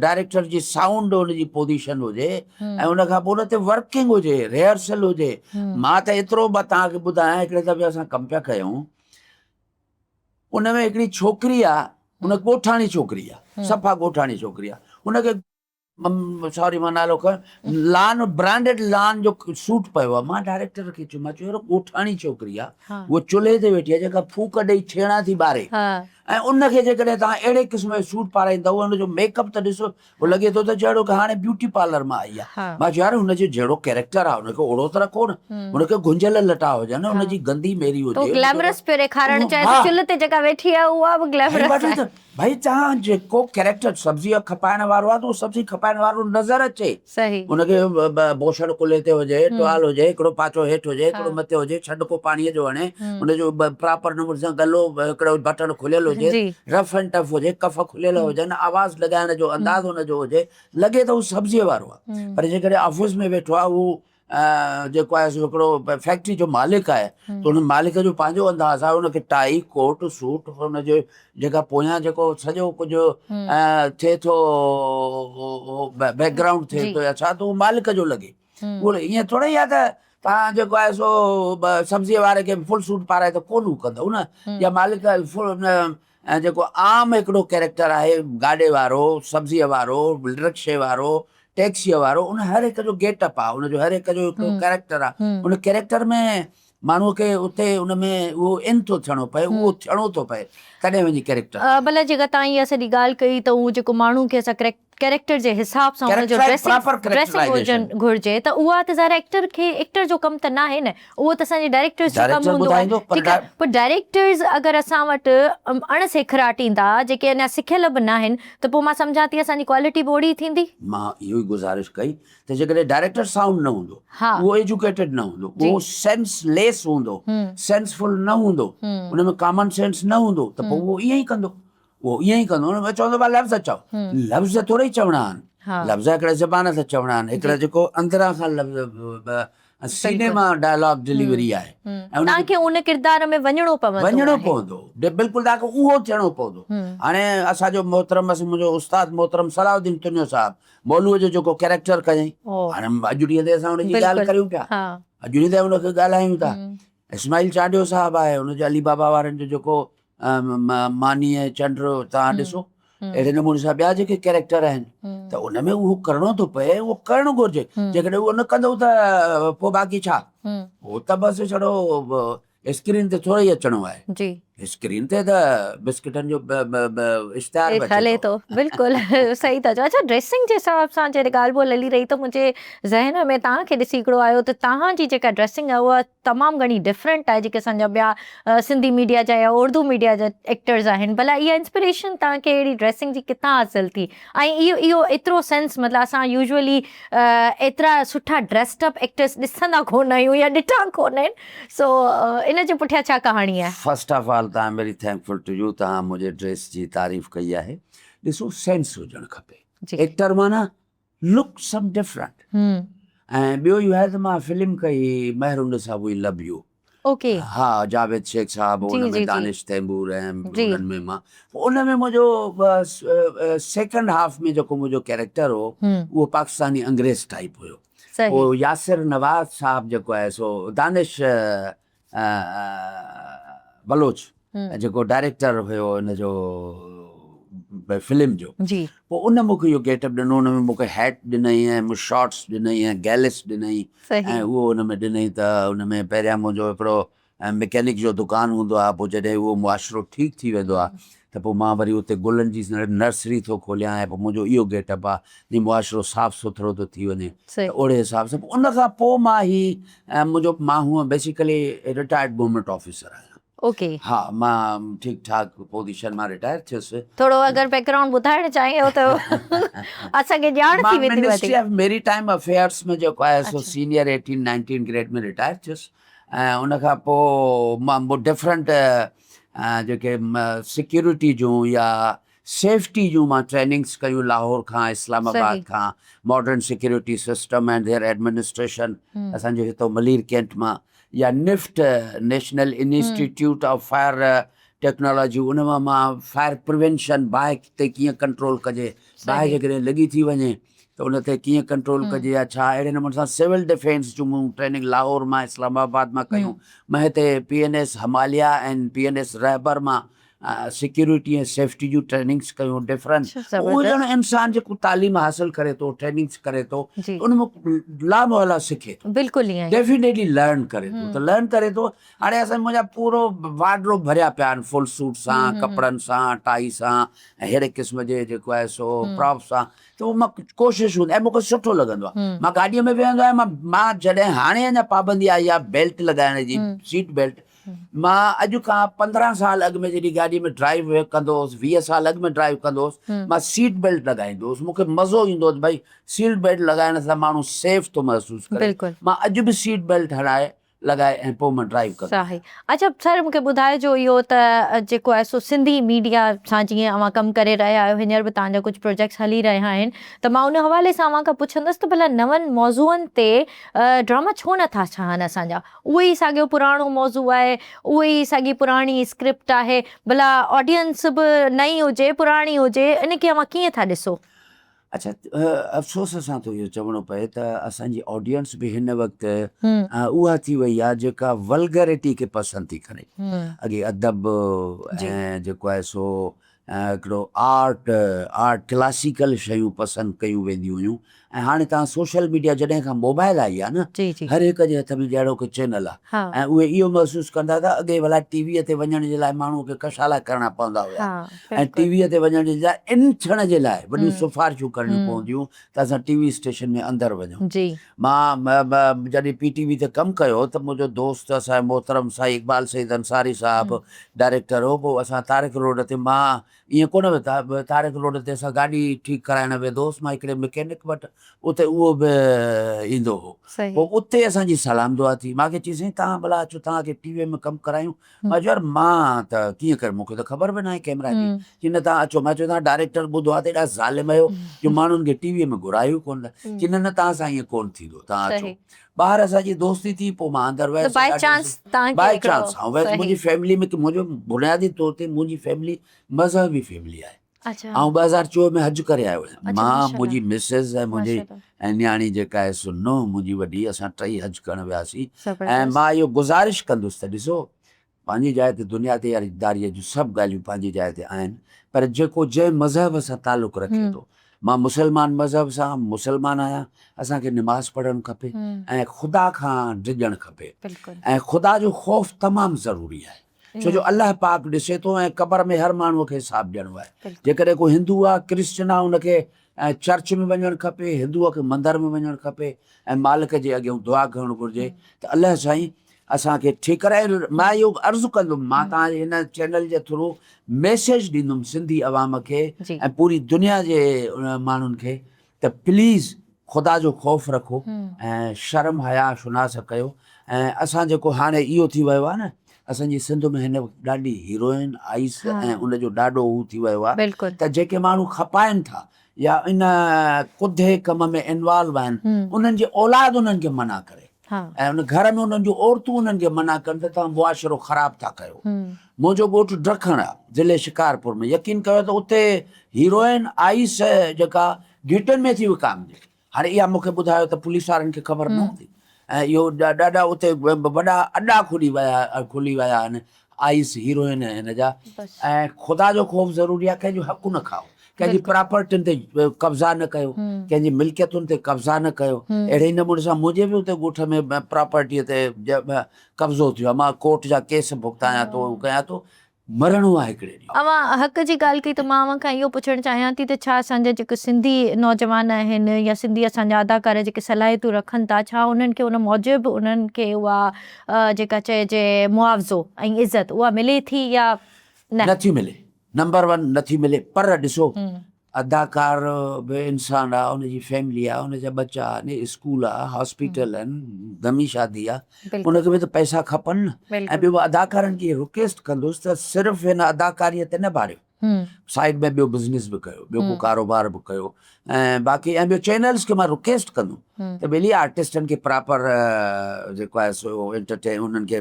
ڊائريڪٽر جي سائونڊ ان جي پوزيشن هجي ۽ ان کان پوء ان تي ورڪنگ هجي، ريهرسل هجي. مان ته ايترو به توهان کي ٻڌايان هڪڙي دفعي اسان ڪم پيا ڪيون ان ۾ هڪڙي ڇوڪري آ، ان ڳوٺاڻي ڇوڪري آ، صفا ڳوٺاڻي ڇوڪري آ، ان کي سوري مان نالو کنيو لان برانڊيڊ لان جو سوٽ پيو آهي مان ڊائريڪٽر کي چيو مان چيو يار ڳوٺاڻي ڇوڪري آهي هوء چلهي تي ويٺي آهي جيڪا ڦوڪ ڏئي ڇيڻا ٿي ٻاري ۽ ان کي جيڪڏهن توهان اهڙي قسم جو سوٽ پارائيندؤ ان جو ميڪ اپ ته ڏسو هو لڳي ٿو ته جهڙو ڪه هاڻي بيوٽي پارلر مان آئي آهي مان چيو يار هن جو جهڙو ڪيريڪٽر آهي ان کي اوڙو ته رکو نه هن کي گهنجيل لٽا هجن هن جي گندي ميري هجي تو گليمرس پيو ڏيکارڻ چاهي ته چلهه تي جيڪا ويٺي آهي اها به گليمرس آهي. ڀائي توهان جيڪو ڪيريڪٽر سبزي کپائڻ وارو آهي ته اهو سبزي کپائڻ وارو نظر اچي. ان کي بوشڻ ڪلهي تي هجي، ٽوال هجي، هڪڙو پاچو هيٺ هجي، هڪڙو مٿي هجي، ڇنڊڪو پاڻيء جو هڻي، ان جو پراپر نموني سان ڳلو هڪڙو بٽڻ کليل هجي، رف اينڊ ٽف هجي، ڪف کليل هجن، آواز لڳائڻ جو انداز ان جو هجي، لڳي ته هو سبزيء وارو آهي. پر جيڪڏهن آفيس ۾ ويٺو آهي هو جيڪو آهي سو هڪڙو فيڪٽري جو مالڪ آهي ته ان مالڪ جو پنهنجو انداز آهي ان کي ٽائي ڪوٽ سوٽ ان جو جيڪا پويان جيڪو سڄو ڪجهه ٿئي ٿو بيڪ گرائونڊ ٿئي ٿو يا ڇا ته اهو مالڪ جو لڳي اهو ائين ٿوري آهي ته تان جيڪو آهي سو سبزي واري کي فل سوٽ پارائي ته ڪونه هو ڪندو نه يا مالڪ فل جيڪو عام هڪڙو ڪيريڪٽر آهي گاڏي وارو، سبزيء وارو، رڪشي وارو، ٽيڪسيء وارو ان هر هڪ جو گيٽ اپ آهي، ان جو هر هڪ جو هڪڙو ڪيريڪٽر آهي، ان ڪيريڪٽر ۾ ماڻهوء کي اتي ان ۾ اهو ان ٿو ٿيڻو پئي، اهو ٿيڻو ٿو پئي تڏهن وڃي ڪيريڪٽر. ڀلا جيڪا توهان اها سڄي ڳالهه ڪئي ته اهو جيڪو ماڻهو کي اسان ڪيريڪٽر جي حساب سان ان جو ڊريسنگ ڊريسنگ هجڻ گهرجي ته اها ته ظاهر ايڪٽر کي ايڪٽر جو ڪم ته ناهي نه اهو ته اسان جي ڊائريڪٽرز جو ڪم هوندو آهي ٺيڪ آهي پوء ڊائريڪٽرز اگر اسان وٽ اڻ سيکڙاٽيندا جيڪي اڃا سکيل به ناهن ته پوء مان سمجهان ٿي اسان جي ڪوالٽي به اوڙي ٿيندي. مان اهو ئي گذارش ڪئي ته جيڪڏهن ڊائريڪٽر سائونڊ نه هوندو اهو ايجوڪيٽيڊ نه هوندو اهو سينس ليس هوندو سينسفل نه هوندو ان ۾ ڪامن سينس نه هوندو ته پوء اهو ائين ئي ڪندو اهو ائين ئي ڪندو نه چوندو ڀا لفظ چئو لفظ ٿوري ئي چوڻا آهن لفظ هڪڙا زبان سان چوڻا آهن هڪڙا جيڪو اندران کان لفظ سيني مان ڊائلاگ ڊليوري آهي توهان کي ان ڪردار ۾ وڃڻو پوندو وڃڻو پوندو بلڪل توهان کي اهو ٿيڻو پوندو هاڻي اسان جو محترم منهنجو استاد محترم صلاح الدين تنيو صاحب مولوء جو جيڪو ڪيريڪٽر ڪيائين هاڻي اڄ ڏينهن تي اسان ان جي ڳالهه ڪريون پيا اڄ ڏينهن تائين ان کي ڳالهايون ٿا اسماعيل چانڊيو صاحب آهي ان جو علي بابا وارن جو جيڪو ماني ۽ چنڊ توهان ڏسو اهڙي نموني سان ٻيا جيڪي ڪيريڪٽر آهن ته ان ۾ اهو ڪرڻو ٿو پئي اهو ڪرڻ گهرجي جيڪڏهن اهو نه ڪندو ته پوء باقي ڇا هو ته بس ڇڙو اسڪرين تي ٿورو ئي اچڻو آهي جي اسڪرين تي ته بسڪٽن جو اشتهار به هلي ٿو بلڪل صحيح ٿا چئو اڇا ڊريسنگ جي حساب سان جڏهن ڳالهه ٻولهه هلي رهي ته منهنجي ذهن ۾ توهان کي ڏسي هڪڙو آيو ته توهان جي جيڪا ڊريسنگ آهي اها تمام گهڻي ڊفرنٽ آهي جيڪي اسان جا ٻيا سنڌي ميڊيا جا يا اردو ميڊيا جا ايڪٽرز آهن ڀلا اها انسپريشن توهان کي اهڙي ڊريسنگ جي ڪٿان حاصل ٿي ۽ اهو اهو ايترو سينس مطلب اسان يوزولي ايترا سٺا ڊريسڊ اپ ايڪٽرز ڏسندا ڪونه آهيون يا ڏٺا ڪونه آهن سو ان جي پٺيان ڇا ڪهاڻي آهي؟ فرسٽ آف آل ته I am very thankful to you توهان منهنجي ڊريس جي تعريف ڪئي آهي ڏسو سينس هجڻ کپي ايڪٽر معنيٰ لڪ سم ڊفرنٽ ۽ ٻيو اهو آهي ته مان فلم ڪئي Mehrunnisa V love you okay ها جاويد شيخ صاحب ان ۾ دانش تيمور ۽ انهن ۾ مان ان ۾ منهنجو سيڪنڊ هاف ۾ جيڪو منهنجو ڪيريڪٽر هو اهو پاڪستاني انگريز ٽائپ هيو پوء ياسر نواز صاحب جيڪو آهي سو دانش بلوچ جيڪو ڊائريڪٽر هيو ان جو فلم جو جي پوء ان مون کي اهو گيٽ اپ ڏنو ان ۾ مون کي هيٽ ڏنائين ۽ شارٽس ڏنائين ۽ گيلس ڏنائين ۽ اهو ان ۾ ڏنائين ته ان ۾ پهريان منهنجو هڪڙو مڪينڪ جو دڪان هوندو آهي پوء جڏهن اهو معاشرو ٺيڪ ٿي ويندو آهي ته پوء مان وري اتي گلن جي نرسري ٿو کوليان ۽ پوء منهنجو اهو گيٽ اپ آهي جيئن معاشرو صاف سٿرو ٿو ٿي وڃي ته اهڙي حساب سان ان کان پوء مان هي منهنجو مان هونء بيسيڪلي رٽائرڊ گورنمينٽ آفيسر آهيان. اوڪي. ها مان ٺيڪ ٺاڪ پوزيشن مان رٽائر ٿيس. ٿورو اگر بيڪ گرائونڊ ٻڌائڻ چاهيو ته اسان کي ڄاڻ ٿي مان ويندي منسٽري وڌيڪ. آف ميري ٽائيم افيئرس ۾ جيڪو آهي سو senior eighteen nineteen grade ۾ retire ٿيس ۽ ان کان پوء مان ڊفرنٽ جيڪي سيڪيورٽي جون يا سيفٽي جون مان ٽريننگس ڪيون لاهور کان اسلام آباد کان modern security system and their administration اسان جو هتو ملير ڪينٽ مان يا NIFT national institute of fire technology ان مان مان فائر پريونشن باهه تي ڪيئن ڪنٽرول ڪجي باهه جيڪڏهن لڳي ٿي وڃي ته ان تي ڪيئن ڪنٽرول ڪجي يا ڇا اهڙي نموني سان سول ڊفينس جون مون ٽريننگ لاهور مان اسلام آباد مان ڪيون مان هتي P N S Himalaya ۽ P N S Rahbar مان سيڪيورٽي ۽ سيفٽي جون ٽريننگس ڪيون ڊفرنٽ اهو ڄڻ انسان جيڪو تعليم حاصل ڪري ٿو ٽريننگس ڪري ٿو ان مان لامحاله سکي ٿو بلڪل ائين ڊيفينيٽلي لرن ڪري ٿو ته لرن ڪري ٿو هاڻي اسان منهنجا پورو وارڊروب ڀريا پيا آهن فل سوٽ سان ڪپڙن سان ٽائي سان ۽ اهڙي قسم جي جيڪو آهي سو پراپ سان ته اهو مان ڪوشش هوندي ۽ مونکي سٺو لڳندو آهي مان گاڏيء ۾ ويهندو آهيان مان مان جڏهن هاڻي اڃا پابندي آئي آهي بيلٽ لڳائڻ جي سيٽ بيلٽ مان اڄ کان 15 سال اڳ ۾ جڏهن گاڏي ۾ ڊرائيو ڪندو هوس 20 سال اڳ ۾ ڊرائيو ڪندو هوس مان سيٽ بيلٽ لڳائيندو هوس مونکي مزو ايندو هو ته ڀائي سيٽ بيلٽ لڳائڻ سان ماڻهو سيف ٿو محسوس ڪري مان اڄ به سيٽ بيلٽ هڻائي لڳائي ۽ پوء مان ڊرائيو ڪندو آهيان. صحيح اڇا سر مونکي ٻڌائجو اهو ته جيڪو آهي سو سنڌي ميڊيا سان جيئن اوهان ڪم ڪري رهيا آهيو هينئر به توهان جا ڪجهه پروجيڪٽس هلي رهيا آهن ته مان ان حوالي سان اوهان کان پڇندس ته ڀلا نون موضوعن تي ڊراما ڇو نه ٿا ٺهن اسان جا اهو ئي ساڳيو پراڻو موضوع آهي اهو ئي ساڳي پراڻي اسڪرپٽ آهي ڀلا آڊينس به نئين هجي پراڻي هجي ان کي اوهان ڪيئن ٿا ڏسو؟ اڇا افسوس سان ٿو اهو چوڻو پئي ته اسان جي آڊينس به هن وقت اها ٿي وئي آهي جيڪا ولگرٽي کي پسند ٿي ڪري. اڳي ادب ۽ جيڪو آهي سو هڪڙو آرٽ آرٽ ڪلاسيڪل شيون پسند ڪيون وينديون هيون ۽ هاڻي توهان سوشل ميڊيا جڏهن کان موبائل آئي آهي نه هر هڪ جي هٿ ۾ جهڙو ڪو چينل آهي ۽ اهي اهو محسوس ڪندا ته اڳي ڀلا ٽي ويء تي وڃڻ جي لاء ماڻهوء کي ڪشالا ڪرڻا پوندا هيا ۽ ٽي ويء تي وڃڻ جي لاء ان ٿيڻ جي لاء وڏيون سفارشون ڪرڻيون پونديون ته اسان ٽي وي اسٽيشن ۾ اندر وڃون. مان جڏهن پي ٽي وي تي ڪم ڪيو ته منهنجو دوست اسان جو محترم سائين اقبال سعيد انصاري صاحب ڊائريڪٽر هو پوء اسان طارق روڊ تي مان ائين ڪونه ويو طارق روڊ تي اسان گاڏي ٺيڪ ڪرائڻ ويندو هوس مان هڪڙي مڪينڪ وٽ اتي اهو به ايندو هو پوء اتي اسان جي سلام دعا ٿي مان کي چيس سائين توهان ڀلا اچو توهان کي ٽي وي ۾ ڪم ڪرايون مان چيو يار مان ته ڪيئن ڪري مون کي ته خبر به ناهي ڪيمرا جي چي نه توهان اچو مان چيو توهان ڊائريڪٽر ٻڌو آهي ته ايڏا ظالم آهيو جو ماڻهن کي ٽي وي ۾ گهرايو ئي ڪونه ٿا چي نه نه توهان سان ائين ڪونه ٿيندو توهان اچو ٻاهر اسان جي دوستي ٿي پوء مان اندر ويس باء چانس باء چانس آئون ويس منهنجي فيملي ۾ منهنجو بنيادي طور تي منهنجي فيملي مذهبي فيملي آهي آئون 2024 ۾ حج ڪري آيو آهيان مان منهنجي مسز ۽ منهنجي ۽ نياڻي جيڪا آهي سو نونهن منهنجي وڏي اسان ٽئي حج ڪرڻ وياسين ۽ مان اهو گذارش ڪندس ته ڏسو پنهنجي جاء تي دنيا داريء جون سڀ ڳالهيون پنهنجي جاء تي آهن پر جيڪو جنهن مذهب سان تعلق رکي ٿو مان مسلمان مذهب سان مسلمان آهيان اسان کي نماز پڙهڻ کپي ۽ خدا کان ڊڄڻ کپي ۽ خدا جو خوف تمام ضروري آهي ڇو جو الله پاڪ ڏسي ٿو ۽ قبر ۾ هر ماڻهوء کي حساب ڏيڻو آهي. جيڪڏهن ڪو هندو آهي، ڪرسچن آهي، ان کي چرچ ۾ وڃڻ کپي، هندوء کي مندر ۾ وڃڻ کپي ۽ مالڪ جي اڳيان دعا ڪرڻ گهرجي ته الله سائين اسان کي ٺيڪ ڪرائي. مان اهو عرض ڪندم، مان توهان جي هن چينل جي ٿرو ميسيج ڏيندم سنڌي عوام کي ۽ پوري دنيا جي ماڻهن کي ته پليز خدا جو خوف رکو ۽ شرم حياء شناس ڪيو ۽ اسان جيڪو هاڻي اهو ٿي ويو آهي نه اسان جي سنڌ ۾ هن وقت ڏاڍي هيروئن آئس ۽ ان جو ڏاڍو هو ٿي ويو آهي ته جيڪي ماڻهو کپائن ٿا يا ان ڪڌي ڪم ۾ انوالو آهن انهن جي اولاد انهن کي منع ڪري ۽ ان گهر ۾ انهن جون عورتون انهن کي منع ڪن ته توهان معاشرو خراب ٿا ڪيو. منهنجو ڳوٺ ڊکڻ آ ضلعي شڪارپور ۾ يقين ڪيو ته اتي هيروئن آئيس جيڪا گهٽين ۾ ٿي وڪامجي. هاڻي اها مون کي ٻڌايو ته پوليس وارن کي خبر نه هوندي ۽ اهو ڏاڍا اتي وڏا اڏا کلي ويا کلي ويا آهن آئيس هيروئن هن جا ۽ خدا جو خوف ضروري آ ڪنهن جو حق نه کائو. ڪنهن جي پراپرٽين تي قبضا نه ڪيو، ڪنهن جي ملڪيتن تي قبضا نه ڪيو. اهڙي ئي نموني سان منهنجي به اتي ڳوٺ ۾ پراپرٽيء تي قبضو ٿيو آهي. مان ڪورٽ جا ڪيس ڀڳتايان ٿو، هو ڪيان ٿو. مرڻو آهي هڪڙي ڏينهن. اوهان حق جي ڳالهه ڪئي ته مان اوهان کان اهو پڇڻ چاهيان ٿي ته ڇا اسان جا جيڪي سنڌي نوجوان آهن يا سنڌي اسان جا اداڪار جيڪي صلاحيتون رکن ٿا ڇا انهن کي ان موجب انهن کي اها جيڪا چئجي معاوضو ۽ عزت اها ملي ٿي يا نه؟ نه ٿي ملي. نمبر ون نٿي ملي پر ڏسو اداڪار به انسان آ ان جي فيملي آ ان جا ٻچا آهن اسڪول آ هاسپيٽل آهن غمي شادي آ ان کي به ته پئسا کپن نه ۽ ٻيو اداڪارن کي رڪويسٽ ڪندس ته صرف هن اداڪاري تي نه ڀاڙيو سائيڊ ۾ ٻيو بزنس به ڪيو ٻيو ڪو ڪاروبار به ڪيو ۽ باقي ۽ ٻيو چينلز کي مان رڪويسٽ ڪندم ته ٻيلي آرٽسٽن کي پراپر جيڪو آهي سو انٽرٽين انهن کي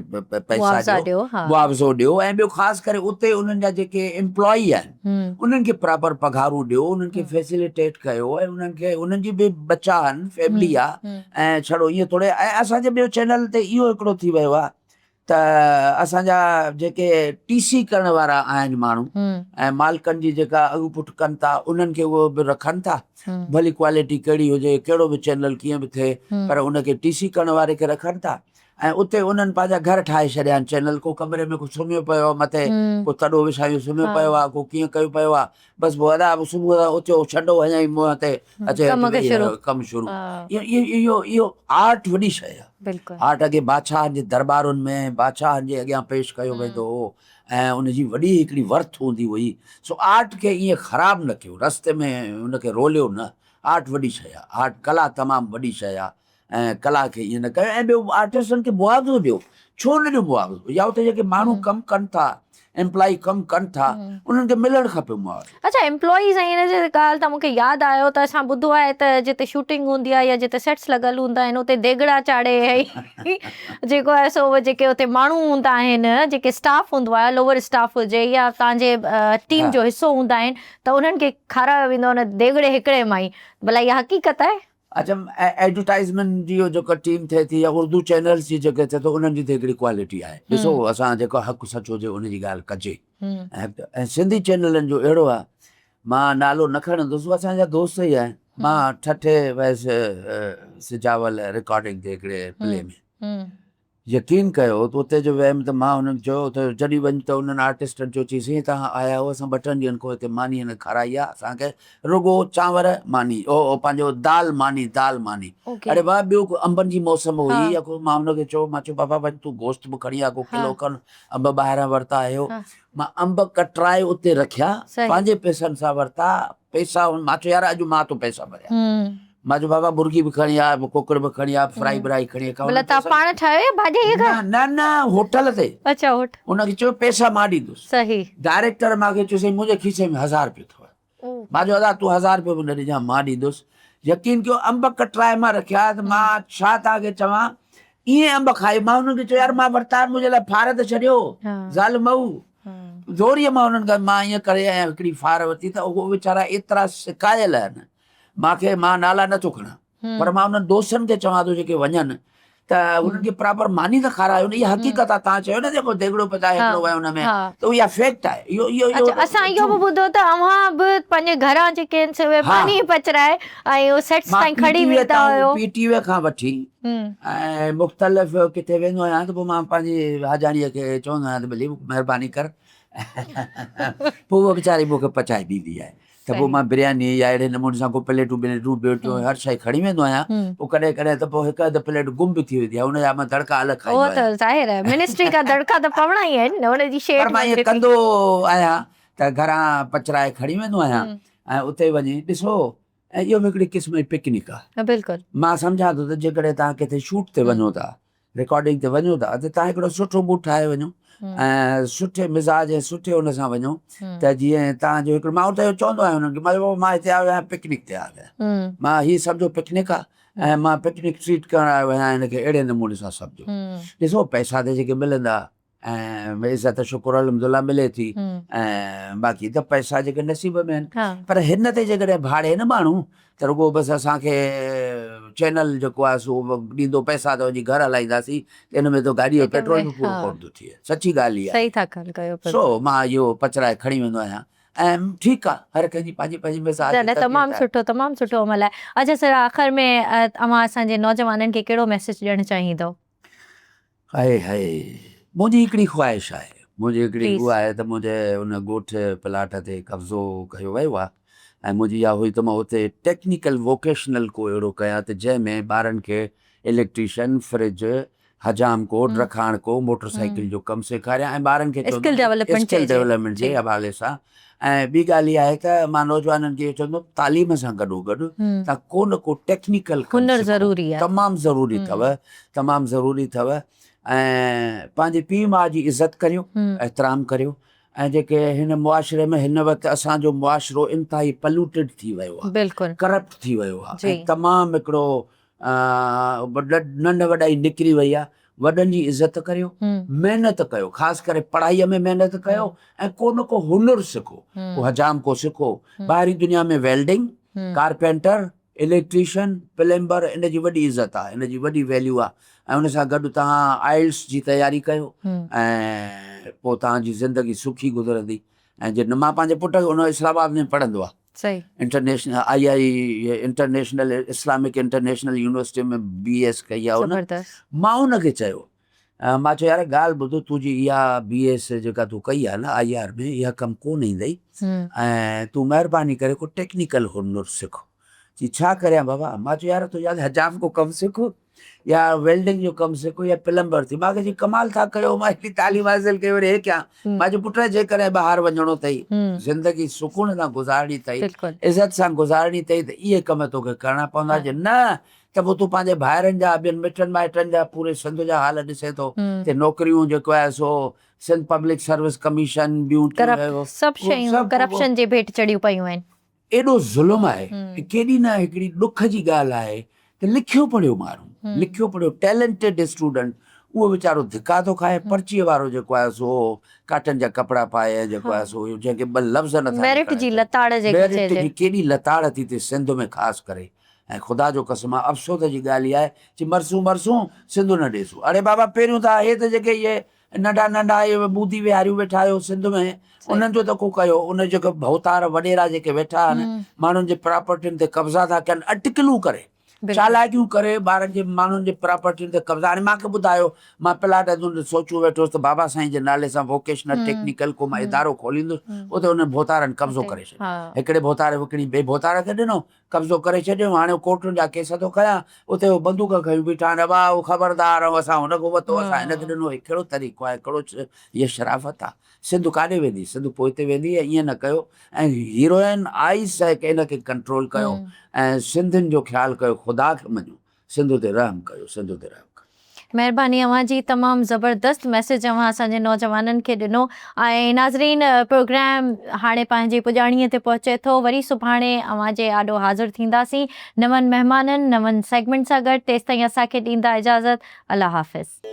پئسا ڏيو معاوضو ڏيو ۽ ٻيو خاص ڪري اتي انهن جا جيڪي امپلائي آهن انهن کي پراپر پگهارون ڏيو انهن کي فيسليٽيٽ ڪيو ۽ انهن کي انهن جي به ٻچا آهن فيملي آهي ۽ ڇڙو ائين ٿوري ۽ اسان جي ٻيو چينل تي اهو هڪڙو ٿي ويو آهي. ته اسان جا جيڪي ٽي سي ڪرڻ وارا آهن ماڻهو ۽ مالڪن جي جيڪا اڳ پٺ ڪن ٿا انهن کي اهو به رکن ٿا ڀلي ڪوالٽي ڪهڙي هجي ڪهڙو به چينل ڪيئن به ٿئي پر ان کي ٽي سي ڪرڻ واري کي رکن ٿا ۽ اتي انهن پنهنجا گهر ٺاهي ڇڏيا آهن چينل ڪو ڪمري ۾ ڪو سمهيو پيو آهي مٿي ڪو تڏو وڇايو سمهيو پيو آهي ڪو ڪيئن ڪيو پيو آهي بس پوء ادا صبح سان اٿيو ڇنڊو هنيائين منهن تي اچي ڪم شروع. اهو اهو آرٽ وڏي شيء آهي. بلڪل. آرٽ اڳي بادشاهن جي درٻارن ۾ بادشاهن جي اڳيان پيش ڪيو ويندو هو ۽ ان جي وڏي هڪڙي ورٿ هوندي هئي. سو آرٽ کي ائين خراب نه ڪيو، رستي ۾ ان کي روليو نه. آرٽ وڏي شيء آهي. آرٽ ڪلا تمام وڏي شيء آهي ۽ ڪلا کي ائين نه ڪيو ۽ ٻيو آرٽسٽن کي معاوضو ڏيو. ڇو نه ڏيو معاوضو؟ يا اتي جيڪي ماڻهو ڪم ڪن ٿا، ايمپلائي ڪم ڪن ٿا، انهن کي ملڻ کپي معاوضو. اڇا ايمپلائيز ۽ ان جي ڳالهه تان مون کي ياد آيو ته اسان ٻڌو آهي ته جتي شوٽنگ هوندي آهي يا جتي سيٽس لڳل هوندا آهن اتي ديڳڙا چاڙهي ۽ جيڪو آهي سو جيڪي اتي ماڻهو هوندا آهن جيڪي اسٽاف هوندو آهي لوور اسٽاف هجي يا توهان جي ٽيم جو حصو هوندا آهن ته انهن کي کارايو ويندو آهي ان ديڳڙي هڪڙي مان ئي ڀلا اها حقيقت آهي؟ اڇا ايڊورٽائزمينٽ جي جيڪا ٽيم ٿئي ٿي يا اردو چينلز جي جيڪي ٿئي ٿو انهن جي ته هڪڙي ڪوالٽي آهي ڏسو اسان جيڪو حق سچ هجي ان جي ڳالهه ڪجي ۽ سنڌي چينلن جو اهڙو آهي مان نالو نه کڻندس اسان جا دوست ئي آهن مان ٺٽي ويس سجاول رڪارڊنگ تي هڪڙي پلي ۾ يقين ڪيو ته اتي جو ويم ته مان انهن چيو ته جڏهن وڃ ته انهن آرٽسٽن چيو چي سائين توهان آيا آهيو اسان ٻه ٽن ڏينهن کان هتي ماني نه کارائي آهي اسان کي رڳو چانور ماني او او پنهنجو دال ماني دال ماني اڙي بابا ٻيو ڪو انبن جي موسم هئي يا ڪو مان ان کي چيو مان چيو بابا وڃ تون گوشت به کڻي آ ڪو ڪلو کن انب ٻاهران ورتا آهيو مان انب ڪٽرائي اتي رکيا پنهنجي پئسن سان ورتا پئسا مان چيو يار اڄ مان ٿو پئسا ڀريان مان چيو بابا مرغي به کڻي آ ڪوڪڙ به کڻي آ فرائي برائي کڻي آ. مطلب توهان پاڻ ٺاهيو يا ڀاڄائيء کان؟ نه نه هوٽل تي. اڇا هوٽل. ان کي چيو پئسا مان ڏيندس. صحيح. ڊائريڪٽر مان کي چيو سائين منهنجي کيسي ۾ هزار رپيو اٿو. مان چيو ادا تون هزار رپيو به نه ڏجان مان ڏيندس. يقين ڪيو انب ڪٽرائي مان رکيا ته مان ڇا توهان کي چوان ائين انب کائي مان انهن کي چيو يار مان ورتا آهن منهنجي لاء ڦار ته ڇڏيو ظالمؤ. زوريء مان انهن کان مان ائين ڪري ۽ هڪڙي ڦار ورتي ته اهو ويچارا ايترا سڪايل آهن. مان کي مان نالا نه ٿو کڻان پر مان انهن دوستن کي چوان ٿو جيڪي وڃن ته انهن کي پراپر ماني ته کارايو نه اها حقيقت آهي توهان چيو نه جيڪو ديڳڙو پچائي هڪڙو ويو ان ۾ ته اها فيڪٽ آهي اهو اهو اڇا اسان اهو به ٻڌو ته اوهان به پنهنجي گهران جيڪي آهن سي اهي ماني پچرائي ۽ اهو سيٽس تائين کڻي ويندا هيو. پي ٽي وي کان وٺي ۽ مختلف ڪٿي ويندو آهيان ته پوء مان پنهنجي حاجاڻيء کي چوندو آهيان ته ڀلي مهرباني ڪر پوء اها ويچاري مون کي پچائي ڏيندي آهي. ته پوء مان برياني يا اهڙي نموني سان ڪو پليٽون بليٽون ٻيٽون هر شيء کڻي ويندو آهيان پوء ڪڏهن ڪڏهن ته پوء هڪ اڌ پليٽ گم به ٿي ويندي آهي ان جا مان دڙڪا الڳ کائيندو آهيان. اهو ته ظاهر آهي منسٽري کان دڙڪا ته پوڻا ئي آهن نه ان جي شيٽ پر مان ائين ڪندو آهيان ته گهران پچرائي کڻي ويندو آهيان ۽ اتي وڃي ڏسو ۽ اهو به هڪڙي قسم جي پڪنڪ آهي. بلڪل. مان سمجهان ٿو ته جيڪڏهن توهان ڪٿي شوٽ تي وڃو ٿا رڪارڊنگ تي وڃو ٿا ته تان هڪڙو سٺو موڊ ٺاهي وڃو ۽ سٺي مزاج ۽ سٺي ان سان وڃو ته جيئن تان جو هڪڙو مان اتي چوندو آهيان انهن کي مان چيو مان هتي آيو آهيان پڪنڪ تي آيو آهيان مان هي سمجهو پڪنڪ آهي ۽ مان پڪنڪ ٽريٽ ڪرڻ آيو آهيان هن کي اهڙي نموني سان سمجهو ڏسو پئسا ته جيڪي ملندا ۽ عزت شڪر الحمدلله ملي ٿي ۽ باقي ته پئسا جيڪي نصيب ۾ آهن پر هن تي جيڪڏهن ڀاڙي نه ماڻهو ته رڳو بس اسان کي چينل جيڪو آهي سو ڏيندو پئسا ته وڃي گهر هلائينداسين ته ان ۾ ته گاڏي جو پيٽرول به پورو ڪونه ٿو ٿئي سچي ڳالهه اها صحيح ٿا ڳالهه ڪيو سو مان اهو پچرائي کڻي ويندو آهيان ۽ ٺيڪ آهي هر ڪنهن جي پنهنجي پنهنجي مزاج نه نه تمام سٺو تمام سٺو عمل آهي اڇا سر آخر ۾ اوهان اسان جي نوجوانن کي ڪهڙو ميسيج ڏيڻ چاهيندو هائي هائي منهنجي هڪڙي خواهش آهي منهنجي هڪڙي اها آهي ته منهنجي ان ڳوٺ پلاٽ تي قبضو ڪيو ويو آهي ۽ منهنجي اها هئي ته مان اتي ٽيڪنيڪل ووڪيشنل ڪو اهڙو ڪيان ته جنهن ۾ ٻارن کي اليڪٽريشن فرج حجام ڪو ڊرکاڻ ڪو موٽر سائيڪل جو ڪم سيکاريان ۽ ٻارن کي اسڪل ڊولپمينٽ جي حوالي سان ۽ ٻي ڳالهه اها آهي ته مان نوجوانن کي اهو چوندم تعليم سان گڏو گڏ توهان ڪو نه ڪو ٽيڪنيڪل ڪم هنر ضروري آهي تمام ضروري اٿو تمام ضروري اٿو ۽ پنهنجي پيء ماء جي عزت ڪريو احترام ڪريو ۽ جيڪي هن معاشري ۾ هن وقت اسان جو معاشرو انتهائي پلوٽيڊ ٿي ويو آهي بلڪل ڪرپٽ ٿي ويو آهي ۽ تمام هڪڙو ننڍ وڏائي نڪري وئي آهي وڏن جي عزت ڪريو، محنت ڪيو، خاص ڪري پڙهائيء ۾ محنت ڪيو ۽ ڪو نه ڪو هنر سکو، ڪو حجام ڪو سکو. ٻاهرين دنيا ۾ ويلڊنگ، ڪارپينٽر، اليڪٽريشن، پلمبر ان جي وڏي عزت آهي، ان جي وڏي ويليو آهي ۽ ان سان گڏ توهان آئلس جي تياري ڪيو ۽ پوء توهان جي زندگي سکي گذرندي ۽ جي مان پنهنجي پٽ کي ان اسلام آباد ۾ پڙهندو آهي international I I international Islamic international university ۾ B S ڪئي آهي ان مان ان کي چيو مان چيو يار ڳالهه ٻڌ تنهنجي اها بي ايس جيڪا تون ڪئي آهي نه I R ۾ اها ڪم ڪونه ايندئي ۽ تون مهرباني ڪري ڪو ٽيڪنيڪل هنر سک. چي ڇا ڪريان بابا؟ مان چيو يار تون يا حجام ڪو ڪم سک يا ويلڊنگ جو ڪم سک يا پلمبر ٿي. مان چيو ڪمال ٿا ڪيو مان ايڏي تعليم حاصل ڪئي وري هي ڪيان. مان چيو پٽ جيڪڏهن ٻاهر وڃڻو اٿئي زندگي سڪون سان گذارڻي اٿئي عزت سان گذارڻي اٿئي ته اهي ڪم توکي ڪرڻا پوندا جي نه ته پوء تون پنهنجي ڀائرن جا، ٻين مٽن مائٽن جا، پوري سنڌ جا حال ڏسين ٿو ته نوڪريون جيڪو آهي سو سنڌ پبلڪ سروس ڪميشن ٻيون ڪرپٽ سڀ شيون ڪرپشن جي ڀيٽ چڙهيون پيون آهن. ايڏو ظلم آهي ۽ ڪيڏي نه هڪڙي ڏک جي ڳالهه آهي ته لکيو پڙهيو ماڻهو، لکيو پڙهيو ٽيلنٽيڊ اسٽوڊنٽ اهو ويچارو ڌڪا ٿو کائي، پرچيء وارو جيڪو آهي سو ڪاٽن جا ڪپڙا پائي ۽ جيڪو آهي سو جنهن کي ٻه لفظ نٿا ميرٽ جي لتاڙ جيڪي ميرٽ جي ڪيڏي لتاڙ ٿي ٿئي سنڌ ۾ خاص ڪري. ۽ خدا جو قسم آ افسوس جي ڳالهه اها آهي چي مرسون مرسون سنڌ نه ڏيسون اڙي بابا پهريون ته آهي ته جيڪي اهي ننڍا ننڍا اهي ٻوڌي ويهاريون ويٺا آهيو سنڌ ۾ انهن جو ته ڪو ڪيو ان جيڪي ڀوتار وڏيرا جيڪي ويٺا آهن ماڻهن جي پراپرٽين تي قبضا ٿا ڪن اٽڪلون ڪري چالاڪيون ڪري ٻارن جي ماڻهن جي پراپرٽين تي قبضا هاڻي مانکي ٻڌايو مان پلاٽ سوچيون ويٺو هوس ته بابا سائين جي نالي سان ووڪيشنل ٽيڪنيڪل ڪو مان ادارو کوليندس اتي انهن ڀوتارن قبضو ڪري ڇڏيو هڪڙي ڀوتار وڪڻي ٻئي ڀوتار کي ڏنو قبضو ڪري ڇڏيو، هاڻي ڪورٽن جا ڪيس ٿو ڪيان، اتي هو بندوق کنيون بيٺا آهن، ابا هو خبردار آهيون، اسان هن کان ورتو، اسان هن کي ڏنو، هي ڪهڙو طريقو آهي، ڪهڙو هيء شرافت آهي، سنڌ ڪاڏي ويندي، سنڌ پوئتي ويندي، ائين نه ڪيو ۽ هيروئن آئس ان کي ڪنٽرول ڪيو ۽ سنڌين جو خيال ڪيو، خدا کي مڃو، سنڌ تي رحم ڪيو، سنڌ تي رحم ڪيو. مهرباني اوهان جي تمام زبردست ميسيج اوهان اسان جي نوجوانن کي ڏنو ۽ ناظرين پروگرام هاڻي پنهنجي پڄاڻي تي پهچي ٿو وري سڀاڻي اوهان جي آڏو حاضر ٿينداسين نون مهمانن نون سيگمينٽ سان گڏ تيستائين اسان کي ڏيندا اجازت الله حافظ.